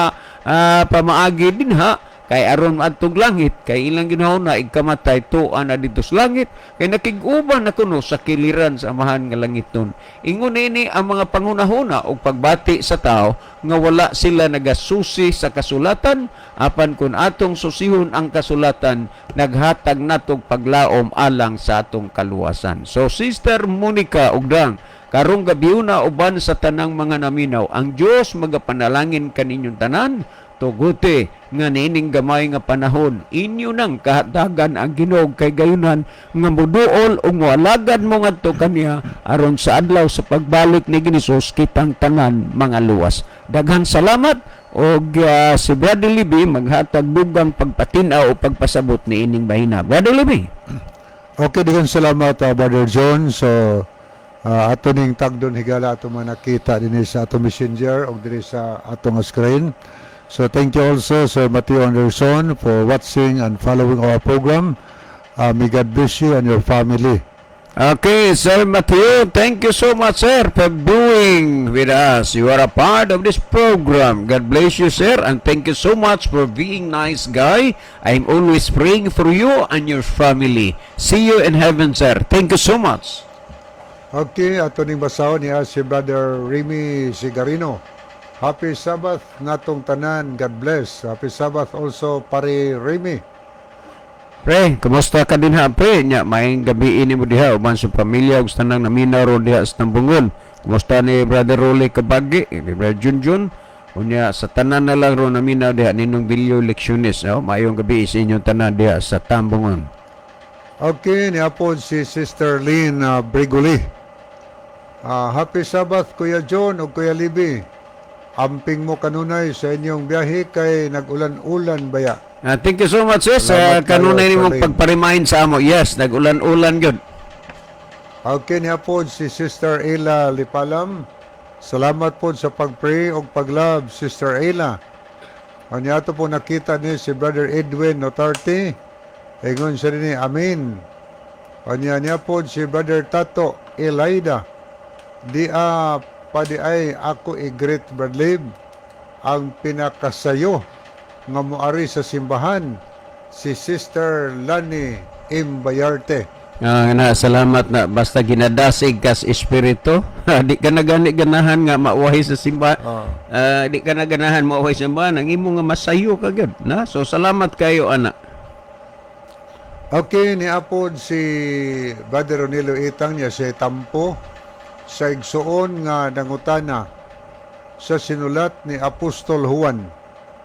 pamaagi dinha kay aron maadtong langit, kay ilang ginahuna igkamatay tuan na didto sa langit, kay nakig-uban na kuno sa kiliran sa Amahan nga langit nun. Ingon ini ang mga panghunahuna og pagbati sa tao nga wala sila nagasusi sa kasulatan. Apan kung atong susihon ang kasulatan, naghatag natog paglaom alang sa atong kaluwasan. So Sister Monica Ugdang, karong gabi na uban sa tanang mga naminaw, ang Dios magapanalangin kaninyong tanan. Tuguti nga niining gamay nga panahon inyo nang kahatagan ang Ginoo kay gayunan nga muduol o moalagad mo ngadto kaniya, aron sa adlaw sa pagbalik ni Ginisus kitang tanan mga luwas. Daghang salamat, og si Brother Libby maghatag dugang pagpatin-aw o pagpasabot ni ining bahina. Brother Libby. Okay, daghang salamat, Brother John. So, ato ning tagdon, higala, ato mga nakita dinhi sa ato messenger o dinhi sa atong screen. So, thank you also, Sir Matthew Anderson, for watching and following our program. May God bless you and your family. Okay, Sir Matthew, thank you so much, sir, for doing with us. You are a part of this program. God bless you, sir, and thank you so much for being nice guy. I'm always praying for you and your family. See you in heaven, sir. Thank you so much. Okay, ato ning basahon niya si Brother Remy Sigarino. Happy Sabbath natong tanan. God bless. Happy Sabbath also, Pare Remy. Pre, kumusta ka din ha, pre? Nya, maayong gabi ini mo diha, uban sa pamilya, ug sa tanang naminaw ro diha sa Tambungon. Kumusta ni Brother Rolly Kabagi, ni Brother Junjun? Unya, sa tanan na lang ro naminaw diha, Ninong Bilyo Lectionis, no? Maayong gabi sa inyong tanan diha sa Tambungon. Okay, niapon si Sister Lynn Brigoli. Happy Sabbath, Kuya John o Kuya Libby. Amping mo kanunay sa inyong biyahe kay nag-ulan-ulan baya. Thank you so much, sis. Salamat Kanunay kayo, nimong Sir Lynn. pagpa-remind sa amo. Yes, nag-ulan-ulan gyud. Okay, niapon si Sister Ella Lipalam. Salamat po sa pag-pray o pag-love, Sister Ella. Ang niyato po nakita ni si Brother Edwin Notarte. Ingon siya ni Amen. Anya niya po si Brother Tato Elaida. Di a pa di ay ako i-greet, Brad Lib. Ang pinakasayo nga moari sa simbahan, si Sister Lani Imbayarte. Ah, na salamat na basta ginadasig kas espiritu. Di ka na gani ganahan nga mauwahi sa simbahan. Ah, di ka na ganahan mauwahi sa simbahan, ang imo nga masayo ka gyud na. So salamat kayo ana. Okay, niapod si Brother Ronilo Itang niya si Tampo sa igsuon nga nangutana sa sinulat ni Apostol Juan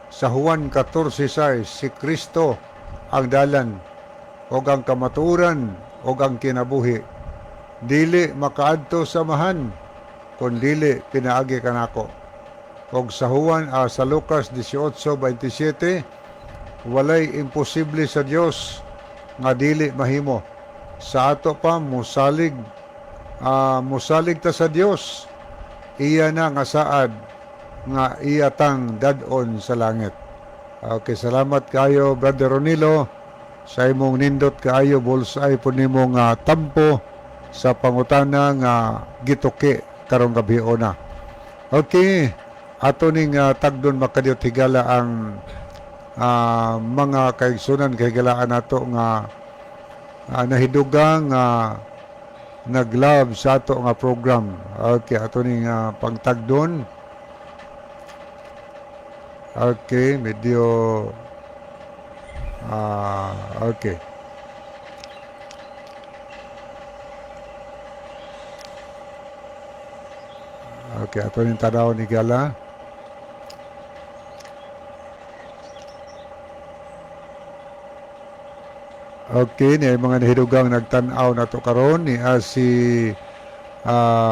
sa Juan 14:6, si Kristo ang dalan ug ang kamatuoran ug ang kinabuhi, dili makaadto sa Amahan kun dili pinaagi kanako. Ug sa Juan sa Lucas 18:27, walay imposible sa Dios nga dili mahimo. Sa ato pa musalig ta sa Dios, iya na nga saad nga iya tang dad-on sa langit. Okay, salamat kayo, Brother Ronilo, sa imong nindot kaayo bullseye po nimo nga tampo sa pangutana nga gituki karong gabi ona. Okay, ato ning tagdon, makadiyot higala, ang mga kaigsunan kahigalaan nato nga nahidugang nga nag-love sa ato nga program. Okay, ato ning pangtagdon. Okay, medyo okay. Okay, ato ning tanaw ni Gala. Okay, ni ay mga nahidugang nagtan-aw nato karon ni si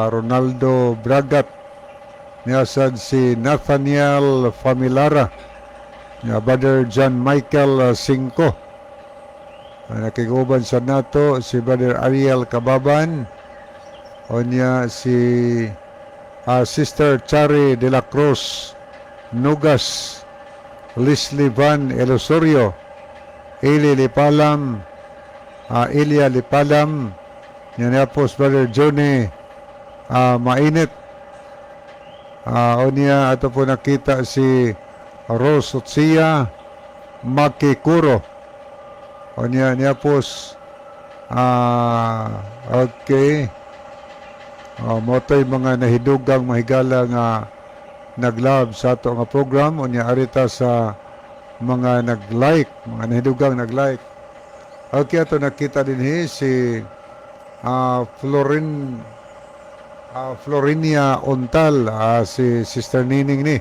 Ronaldo Bragat, ni sad si Nathaniel Familara, ni Brother John Michael Cinco. Nakiguban sa nato si Brother Ariel Kababan, onya si Sister Chari de la Cruz Nugas, Leslie Van Elosorio, Eli Lipalam, Elia Lipalam, yan po Brother Johnny Mainit. Onya ato po nakita si Rose Otsia Makikuro. Onya niya po okay. Motoy mga nahidugang mahigala nga nag-love sa ato nga program. Unya arita sa mga nag-like, mga nahidugang nag-like. Okay, ato nakita din si Florin Florinia Ontal, si Sister Nining ni.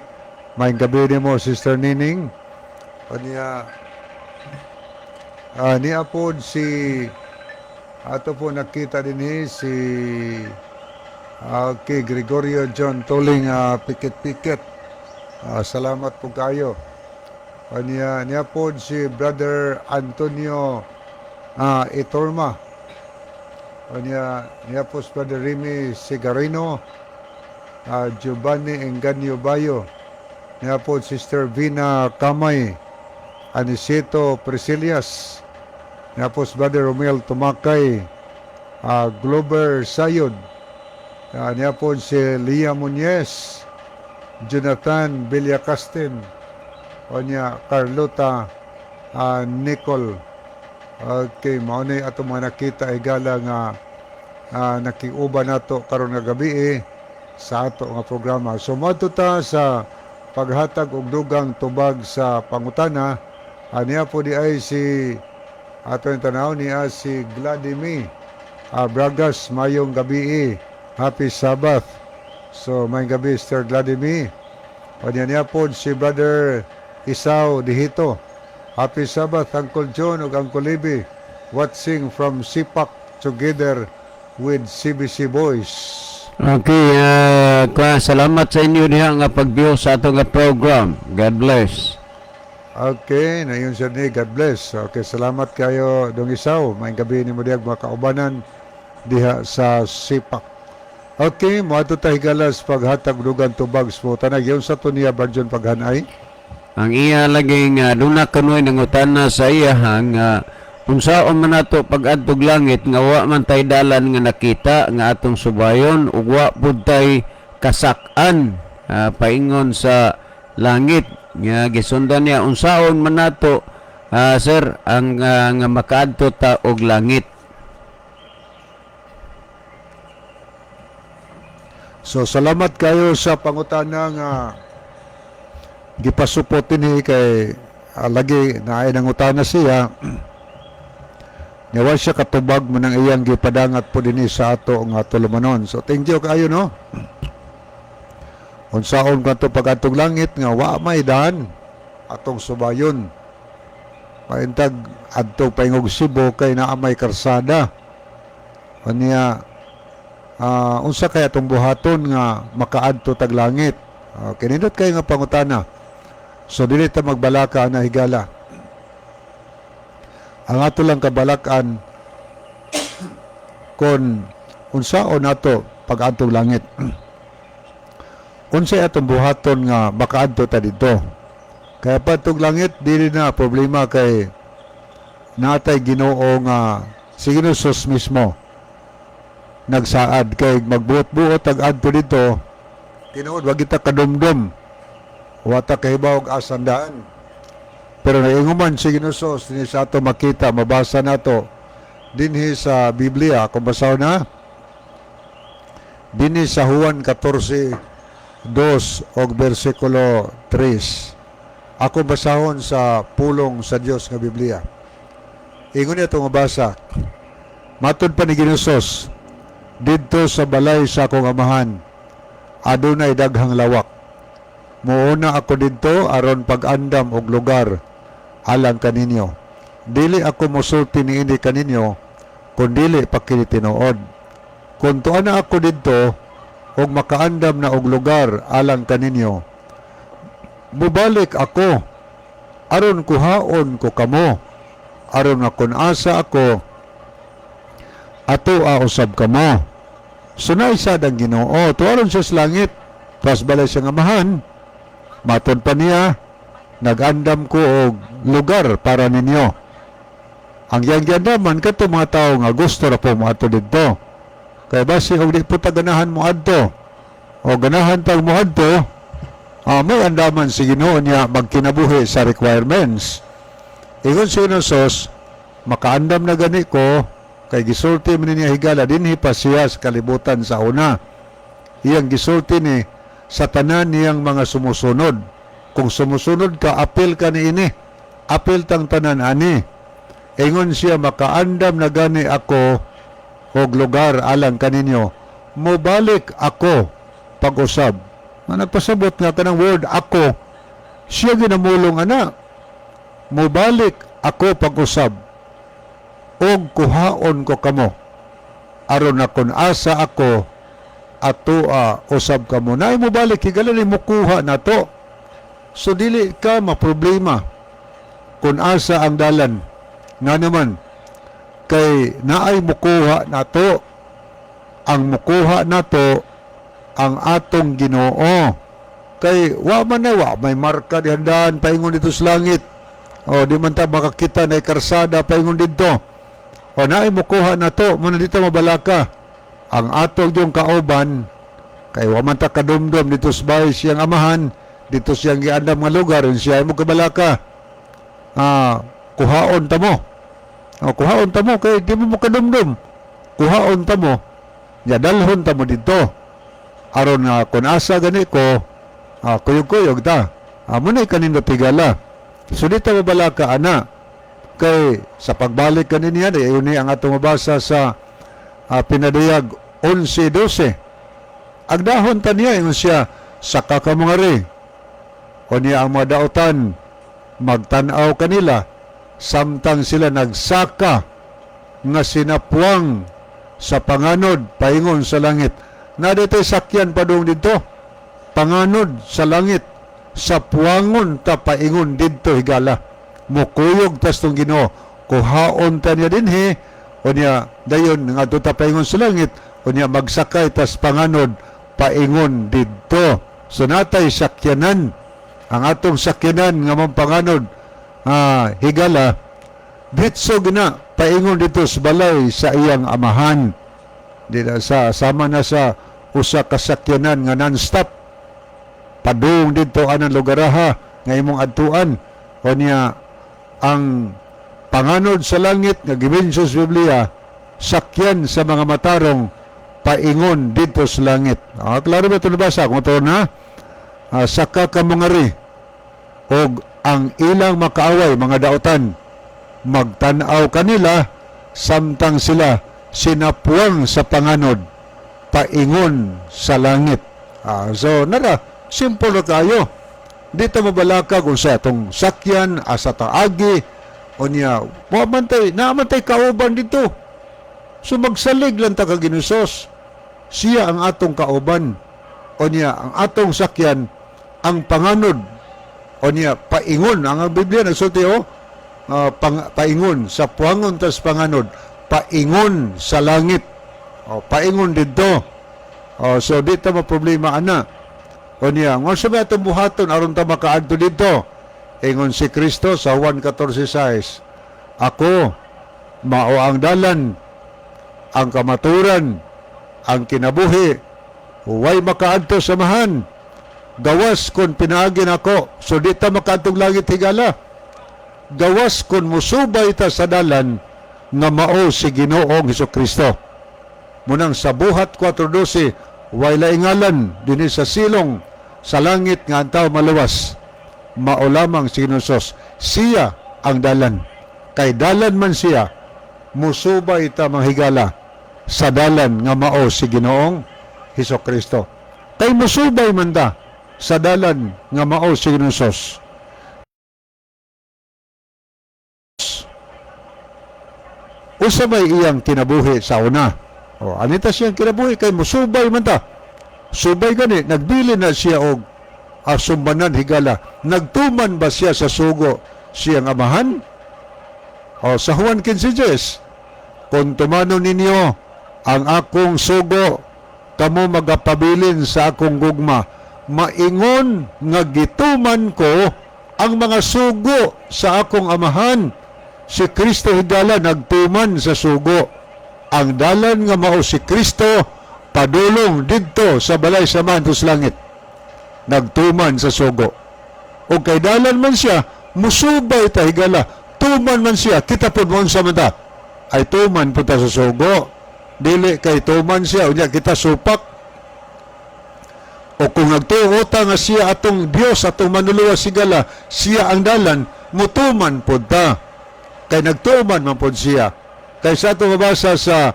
May gabi mo, Sister Nining. Unya niya po si ato po nakita din si okay, Gregorio John Toling Pikit-Pikit. Salamat po kayo. Niya, niya po si Brother Antonio Itorma. Niya, niya po si Brother Remy Sigarino, Giovanni Enganyo Bayo. Niya po Sister Vina Kamay, Aniceto Priscilias. Niya po si Brother Romel Tumakay, Glover Sayod. Niya po si Lia Muñez, Jonathan Villacastin, o niya Carlota Nicole. Okay, mao ni ato mga nakita higala nga nakiuban nato karon nga gabi sa ato nga programa. So moadto ta sa paghatag og dugang tubag sa pangutana. Niya po di ay si ato yung tanaw niya si Gladimir Bragas, mayong gabi. Happy Sabbath. So mayong gabi, Sir Gladimir. O niya niya po si Brother Isao Dihito. Happy Sabbath, Uncle John ug Uncle Libby. Watching from Sipak together with CBC Boys. Okay, salamat sa inyo diha nga pag-view sa ato nga program. God bless. Okay, na yun sir ni God bless. Okay, salamat kayo, Dong Isaw. Maayong gabi nimo diha mga kaubanan diha sa Sipak. Okay, moadto ta higalas paghatag dugang tubag sa tanag yun sa to niya Barjon paghanay. Ang iya laging duna kanoy nangutana sa iya nga unsaon man nato pag-adtog langit nga wa man tay dalan nga nakita nga atong subayon ug wa pud tay kasak-an paingon sa langit nga gisundan niya unsaon man nato, sir, ang nga makaadto ta og langit. So salamat kayo sa pangutana nga gipasupot dinhi kay lagi naay nangutana siya. Niya siya katubag mo ng iyang gipadangat po dinhi sa ato nga tulumanon. So thank you kayo, no. Unsaon kadto pag-adtong langit nga wa may daan atong subayon. Paintag adto paingog Cebu kay naa may karsada. Unya unsa kaya atong buhaton nga makaadto tag langit? Kinindot kayo nga pangutana. So dili ta magbalaka na, higala. Ang ato lang kabalakan kon unsaon nato pag-adtong langit. Unsay atong buhaton nga makaadto ta didto. Kaya padtong langit dili na problema kay natay Ginoo nga si Ginoo Jesus mismo nagsaad kay magbuot-buot ag adto didto, tinuod wa kita kadumdum, wa ta kahibaw og asan daan, pero naingon man si Ginoo Jesus dinhi sa ato makita, mabasa nato dinhi sa Biblia. Kung basahon na dinhi sa Juan 14:2 og bersikulo 3, ako basahon sa pulong sa Dios nga Biblia. Ingon niya itong mabasa, matud pa ni Ginoo Jesus, "Didto sa balay sa akong amahan adunay daghang lawak. Muuna ako didto aron pag-andam og lugar alang kaninyo. Dili ako mosulti niini kaninyo kun dili pa kini tinuod. Kung tuan na ako didto og makaandam na og lugar alang kaninyo, mubalik ako aron kuhaon ko kamo, aron nga kun asa ako atoa usab kamo." Sunay sad ang Ginoo, tuaron siya sa langit, pas balay siyang amahan. Matud pa niya, "Nag-andam ko og lugar para ninyo." Ang iyang giandaman kato mga tao nga gusto ra po moadto didto. Kay basi og di po ta ganahan mo adto o ganahan tag mo adto, may andaman si Ginoo niya magkinabuhi sa requirements. Ingon si Ginoo Jesus, "Makaandam na gani ko," kay gisulti man niya, higala, dinhi pa siya sa kalibutan sa una. Iyang gisulti ni sa tanan niyang mga sumusunod. Kung sumusunod ka, apil ka ni ini. Apil tang tanan ani. Ingon siya, "Makaandam na gani ako og lugar alang kaninyo. Mobalik ako pag-usab." Na nagpasabot nga kanang word "ako", siya ginamulong ana. "Mobalik ako pag-usab og kuhaon ko kamo aron na kun asa ako atoa usab kamo." Na mobalik, higala, ni mukuha na to. So dili ka maproblema kung asa ang dalan, nga naman kay naay mukuha nato. Ang mukuha nato ang atong Ginoo, kay wa man na wa may marka dihandaan paingon dito sa langit o di man ta makakita na karsada paingon didto o naay mukuha nato mo na dito mabalaka ang atong yung kauban, kay wa man ta kadumdum dito sa bahay siyang amahan, dito siyang giandam nga lugar. Siya mo kabalaka, kuhaon ta mo o, kuhaon ta mo kay di mo makadumdum. Kuhaon ta mo ya, dalhon ta mo dito aron nga kung asa gani ko, kuyog-kuyog ta mo na kanindot, higala. So dito mabalaka ana kay sa pagbalik kanin niya, ayon ni ang atong mabasa sa Pinadayag 11:12. Agdahon ta niya, ingon siya, "Saka ka mga re." O niya ang mga dautan magtan-aw kanila samtang sila nagsaka nga sinapuang sa panganod paingon sa langit. Na dito'y sakyan padung dito. Panganod sa langit. Sa puangon ta paingon didto, higala. Mukuyog tas tong Ginoo. Kuhaon ta niya dinhi. O niya dayon nga ta paingon sa langit. O niya magsakay tas panganod paingon didto. So natay sakyanan. Ang atong sakyanan nga mong panganod, higala, ditso gina paingon dito sa balay sa iyang amahan. Di na sa sama na sa usa ka sakyanan nga non-stop. Padung didto anang lugaraha nga imong adtuan. O niya ang panganod sa langit nga gimension sa Biblia, sakyan sa mga matarong paingon didto sa langit. Ah, klaro ba ito nabasa? Kung ito na, saka ka mangari og ang ilang makaaway, mga daotan, magtan-aw kanila samtang sila sinapuang sa panganod paingon sa langit. Ah, so nara, simple na kayo. Dito mabalaka kung sa atong sakyan, asa taagi, o niya, wa man tay, naa man tay kauban dito. So magsalig lang ta kang Ginoong Hesus. Siya ang atong kauban. O niya, ang atong sakyan, ang panganod. O niya, paingon. Ang Biblia nagsulti, oh, paingon sa puangon tas panganod, paingon sa langit. O, paingon didto. O, so dito mo problema ana. O niya, ngon sa atong buhaton aron ta makaadto didto? Ingon si Kristo sa Juan 14:6, "Ako mao ang dalan, ang kamaturan, ang kinabuhi. Huway makaadto sa Amahan gawas kon pinaagi nako." So di ta makaadtong langit, higala, gawas kon musubay ta sa dalan nga mao si Ginoong Hesus Kristo. Munang sa Buhat 4:12, way laing ngalan dinhi sa silong sa langit nga ang tao maluwas, mao lamang si Ginoong Hesus. Siya ang dalan. Kay dalan man siya, musubay ta, mga higala, sa dalan nga mao si Ginoong Hesus Kristo. Kay musubay man ta sa dalan nga mao si Ginoong Hesus, usa may iyang kinabuhi sa una? O, anita siyang kinabuhi kay musubay man ta? Subay gani, nagbilin na siya og asumbanan, higala. Nagtuman ba siya sa sugo siyang Amahan? O, sa Juan 15:10, "Kung tumanon ninyo ang akong sugo, kamo magapabilin sa akong gugma, maingon nga gituman ko ang mga sugo sa akong Amahan." Si Kristo, higala, nagtuman sa sugo. Ang dalan nga mao si Kristo padulong didto sa balay sa Amahan sa langit. Nagtuman sa sugo. O kay dalan man siya, musubay ta, higala. Tuman man siya, kita pud mo sa man ta. Ay tuman pud ta sa sugo. Dili kay tuman siya, unya kita supak. O kung nagtuo ta nga siya atong Dios, atong manluluwas, higala, siya ang dalan, mutuman pud ta. Kay nagtuman man pud siya. Kay sa atong mabasa sa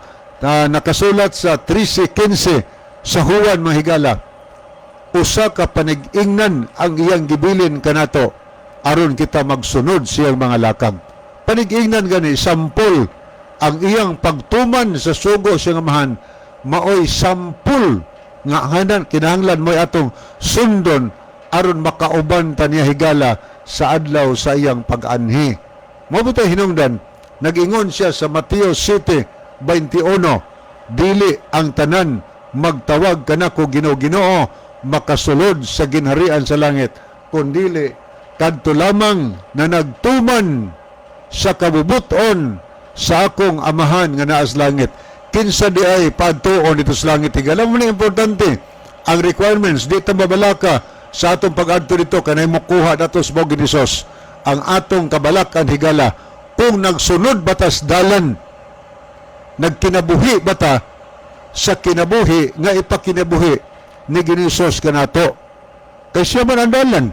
nakasulat sa 13:15 sa Juan, mga higala, usa ka panig-ingnan ang iyang gibilin kanato aron kita magsunod siyang mga lakang. Panig-ingnan gani, sampol ang iyang pagtuman sa sugo siyang Amahan, maoy sampol nga hanan kinahanglan mo'y atong sundon aron makauban ta niya, higala, sa adlaw sa iyang pag-anhi. Mao tay hinungdan, nag-ingon siya sa Mateo 7:21, "Dili ang tanan magtawag kanako 'Ginoo, Ginoo' makasulod sa ginharian sa langit, kundili kadto lamang na nagtuman sa kabubuton sa akong Amahan nga naa sa langit." Kinsa di ay padtuon dito sa langit, higala? Mo ni importante ang requirements. Di ta mabalaka sa atong pag-adto dito kanay mokuha nato sa Bogin Hesus. Ang atong kabalakan, higala, kung nagsunod ba tas dalan, nagkinabuhi ba ta sa kinabuhi nga ipakinabuhi ni Ginoong Hesus kanato? Kay siya man ang dalan.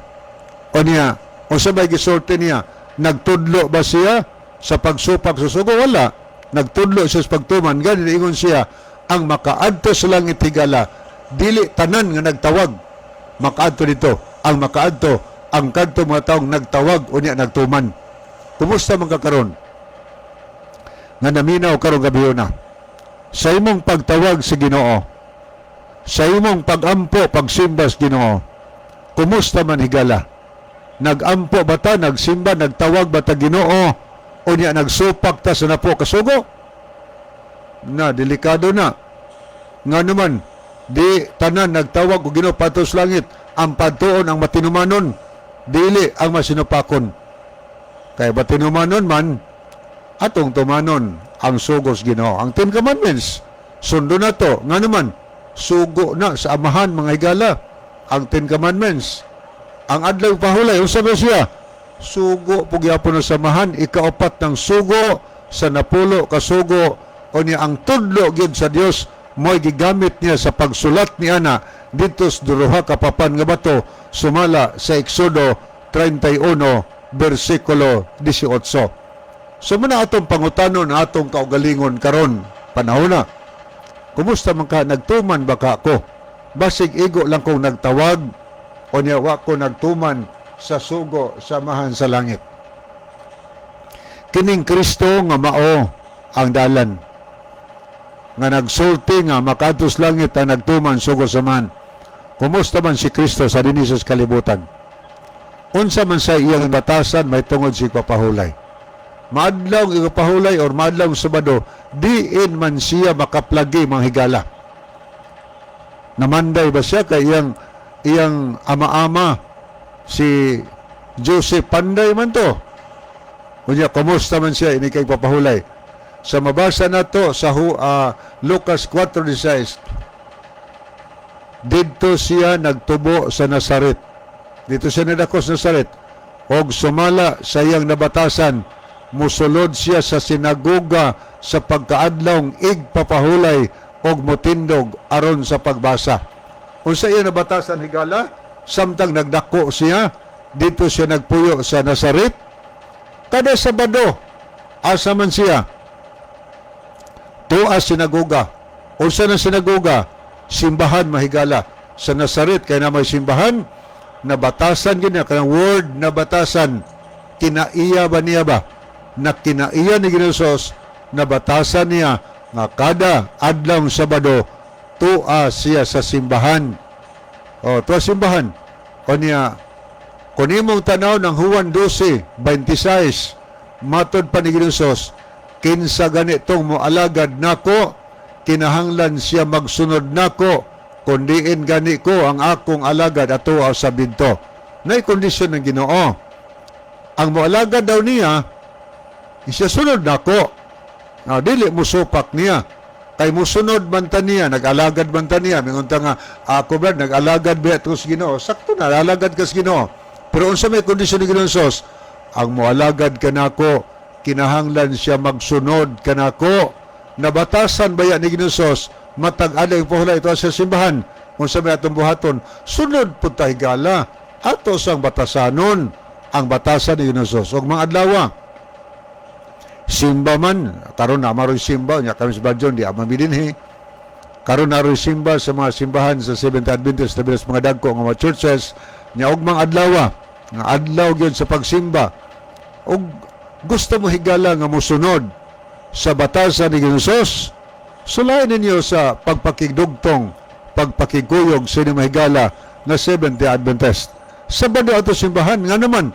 O niya, o sa may gisulti niya, nagtudlo ba siya sa pagsupak sa sugo? Wala. Nagtudlo siya sa pagtuman. Gani ingon siya, ang makaadto sa langit, higala, dili tanan nga nagtawag makaadto dito. Ang makaadto, ang kadto mga taong nagtawag unya nagtuman. Kumusta man ka karon? Nga naminaw karong gabi na. Sa imong pagtawag sa Ginoo, sa imong pagampo, pagsimba sa Ginoo, kumusta man, higala? Nagampo ba ta, nagsimba, nagtawag ba ta Ginoo, o niya nagsupak ta sa napo kasugo? Na, delikado na. Nga naman, di tanan nagtawag og Ginoo padto sa langit, ang padtuon ang matinumanon, dili ang masinupakon. Kay matinumanon man, atong tumanon ang sugos Ginoo. Ang Ten Commandments, sundo na to. Nga naman, sugo na sa Amahan, mga higala. Ang Ten Commandments. Ang adlaw pahulay, unsa ba siya? Sugo po gyapon ng samahan, ikaapat ng sugo sa 10 ka sugo. Unya ang tudlo gyud sa Dios mo'y gigamit niya sa pagsulat ni ana didto sa duha ka papan nga bato, sumala sa Exodo 31 bersikulo 18. So muna atong pangutanon atong kaugalingon karon panahon na. Kumusta man ka? Nagtuman ba ka ko? Basig igo lang kong nagtawag o niya wa ko nagtuman sa sugo samahan sa langit. Kining Kristo nga mao ang dalan nga nagsulti nga makaadto sa langit ang nagtuman sugo samahan. Kumusta man si Kristo sa dinhi sa kalibutan? Unsa man sa iyang batasan may tungod si papahulay? Maadlaw igpahulay or maadlaw Sabado, diin man siya makaplagi, mga higala? Namanday ba siya kay iyang ama-ama si Joseph, panday man to? Unya, kumusta man siya ini kay papahulay? Sa mabasa nato sa Lucas 4:16, didto siya nagtubo sa Nazaret. Dito siya nadako sa Nazaret. Og sumala sa iyang nabatasan, musulod siya sa sinagoga sa pagkaadlawng igpapahulay og mutindog aron sa pagbasa. Unsa iya nabatasan, higala? Samtang nagdako siya, dito siya nagpuyo sa Nazaret. Kada Sabado, asa man siya? Tuwa sinagoga. Unsa na sinagoga? Simbahan, mahigala. Sa Nazaret kay na may simbahan, nabatasan gyud niya kanang word na batasan. Kinaiya ba niya ba? Na kinaiya ni Ginoong Hesus, nabatasan niya nga kada adlaw Sabado tua siya sa simbahan. O, tuwa simbahan. O niya, kung imong tanaw ng Juan 12:26, matod pa ni Ginoong Hesus, "Kinsa ganitong moalagad nako, kinahanglan siya magsunod nako, kundiin gani ko ang akong alagad ato sa binto." Nay kondisyon ng Ginoo. Ang moalagad daw niya, siya sunod nako. Ah, dili mo supak niya. Kay musunod man ta niya, nag-alagad man ta niya. Mingon ta nga, "Ako brad, nag-alagad ba ito sa Ginoo?" Sakto na, alagad ka sa Ginoo. Pero unsa may kondisyon ni Ginoong Hesus? Ang moalagad kanako, kinahanglan siya magsunod kanako. Nabatasan ba yan ni Ginoong Hesus? Matag adlaw pahulay ito sa simbahan. Unsa may atong buhaton? Sunod pud ta, higala. Ato sang batasanon ang batasan ni Ginoong Hesus. Og mga adlawa, simba man karon na maroy simba nya kami sa Badjon di ama midinhi karon, naroy simba sa mga simbahan sa Seventh Adventist, labi na sa mga dagko nga mga churches nya. Og mga adlaw nga adlaw gyud sa pagsimba, og gusto mo, higala, nga mosunod sa batasan ni Ginoong Hesus, sulayin ninyo sa pagpakigdugtong, pagpakigkuyog sa inyong mahigala na Seventh Adventist. Sabado ato simbahan. Nga naman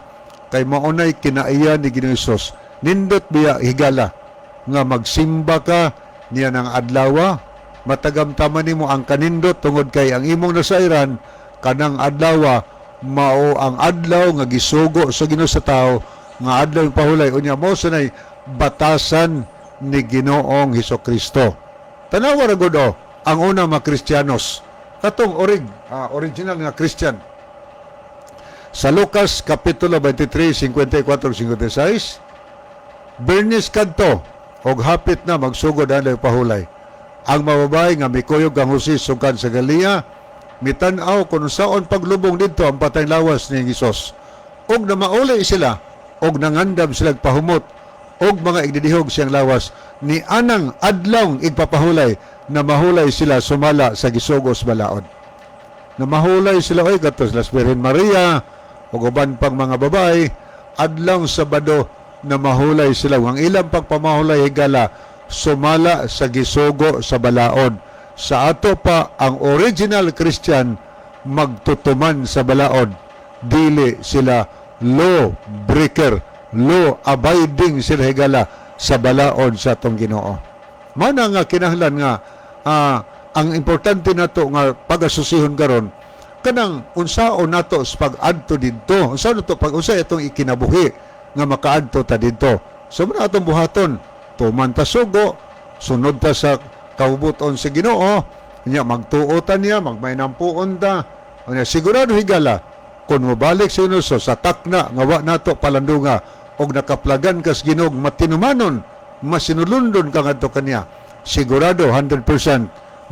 kay maunay kinaiya ni Ginoong Hesus. Nindot biya, higala, nga magsimba ka niya ng adlawa? Matagamtaman nimo ang kanindot tungod kay ang imong nasairan kanang adlawa mao ang adlaw nga gisugo sa Ginoo sa tao nga adlaw ng pahulay. Unya mo sanay batasan ni Ginoong Hesus Kristo. Tanawa ra gud oh, ang una mga Kristiyanos, katong original nga Christian. Sa Lucas Kapitulo 23, 54, 56, Bernis kadto og hapit na magsugod ang pahulay. Ang mababay nga mikuyog kang Jose sugkan sa Galilea, mitan-aw kung saon paglubong didto ang patay lawas ni Hesus. Og namauli sila og nangandam sila pahumot og mga igdidihog siyang lawas ni anang adlaw igpapahulay na mahulay sila sumala sa gisugos balaod. Na mahulay sila oy, kadto sila Birhen Maria ug uban pang mga babae. Adlaw Sabado na mahulay sila. Ang ilang pagpamahulay, higala, sumala sa gisugo sa balaod. Sa ato pa, ang original Christian magtutuman sa balaod. Dili sila law breaker, law abiding sila, higala, sa balaod sa atong Ginoo. Mana nga kinahanglan nga ang importante nato nga pagasusihon karon kanang unsaon nato sa pag-adto didto, unsa nato pag unsa itong ikinabuhi nga makaadto ta didto. So muna atong buhaton, tuman ta sugo, sunod ta sa kaubuton sa Ginoo nya, magtuo ta niya, magmainampuon ta. Unya, sigurado, higala, kung mobalik si Hesus sa takna nga wa nato palandunga og nakaplagan kas Ginoo, matinumanon, masinulundon ka ngadto kaniya, sigurado 100%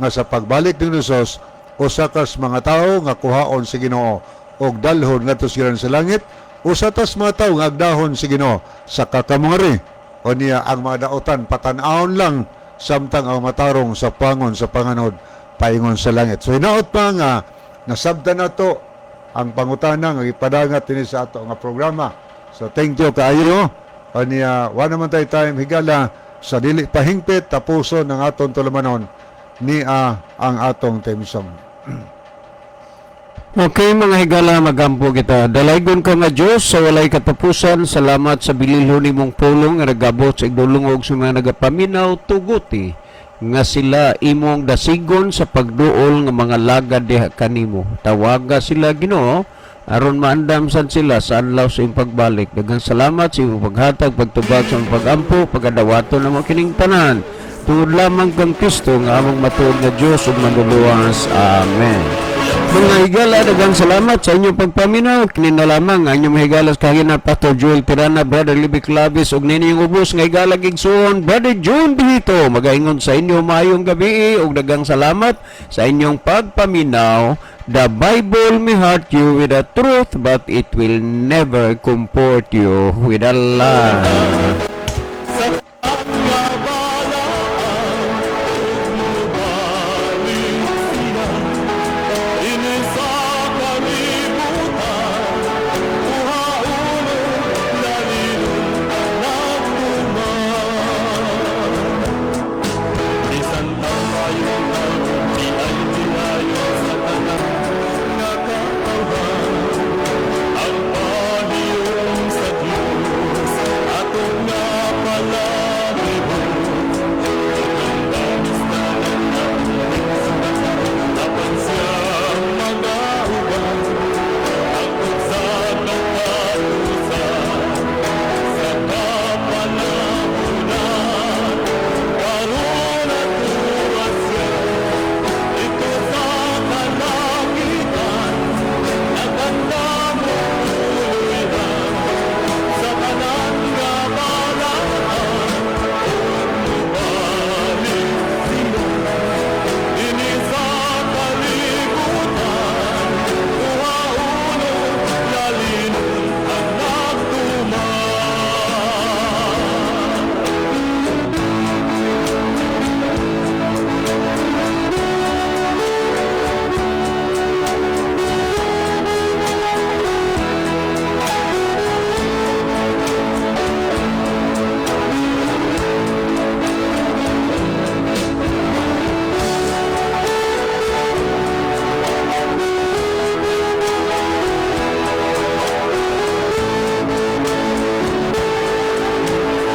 nga sa pagbalik ni Hesus, usa kas mga tawo nga kuhaon si Ginoo og dalhon ngadto sa sa langit, usa tas mga tawo nga agdahon si Ginoo sa kakamungari. O niya, ang mga daotan patan-awon lang, samtang ang matarong sa pangon sa panganod paingon sa langit. So hinaot pa nga nasabtan nato ang pangutana nga gipadangat dinhi sa ato nga programa. So thank you kaayo. Aniya, wa naman tay time, higala, sa dili pahingpit tapuson ang atong tulumanon ni ang atong theme song. Okay, mga higala, magampo kita. Dalaygon ka nga Diyos sa walay katapusan, salamat sa bililhon nimong pulong nga nagabot sa igdulungog sa mga nagapaminaw. Tuguti nga sila imong dasigon sa pagduol nga mga lagad diha kanimo. Tawaga sila, Ginoo, aron maandam sad sila sa adlaw sa imong pagbalik. Daghang salamat sa imong paghatag, pagtubag sa imong pagampo, pagadawaton namo kining tanan tungod lamang kang Kristo nga among matuod nga Dios ug Manluluwas. Amen. Mga higala, daghang salamat sa inyong pagpaminaw. Kini na lamang ang inyong mahigala sa kahina, Pastor Joel Tirana, Brother Libby Clavis, ug nining ubos nga higala gigsuon, Brother June Dito. Magaingon sa inyo, maayong gabi ug daghang salamat sa inyong pagpaminaw. The Bible may hurt you with the truth, but it will never comfort you with a lie. Sa kabalaan, mubalik siya dinhi sa kalibutan, kuhaon lalinon nagtuman. Bisan tayo di ay tilayon sa tanan nga katawhan, ang pahiyom sa Diyos atong nga palahibon. Damis tanan apan siyang mga uban ang sa katapusan sa kapanahunan. Karon atua siya didto sa kalangitan, nagandam puluy-an sa tanan nga balaan. Mubalik siya dinhi sa kalibutan, kuhaon lalinon ang nagtuman.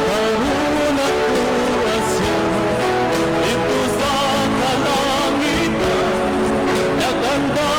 Karon atua siya didto sa kalangitan, naganda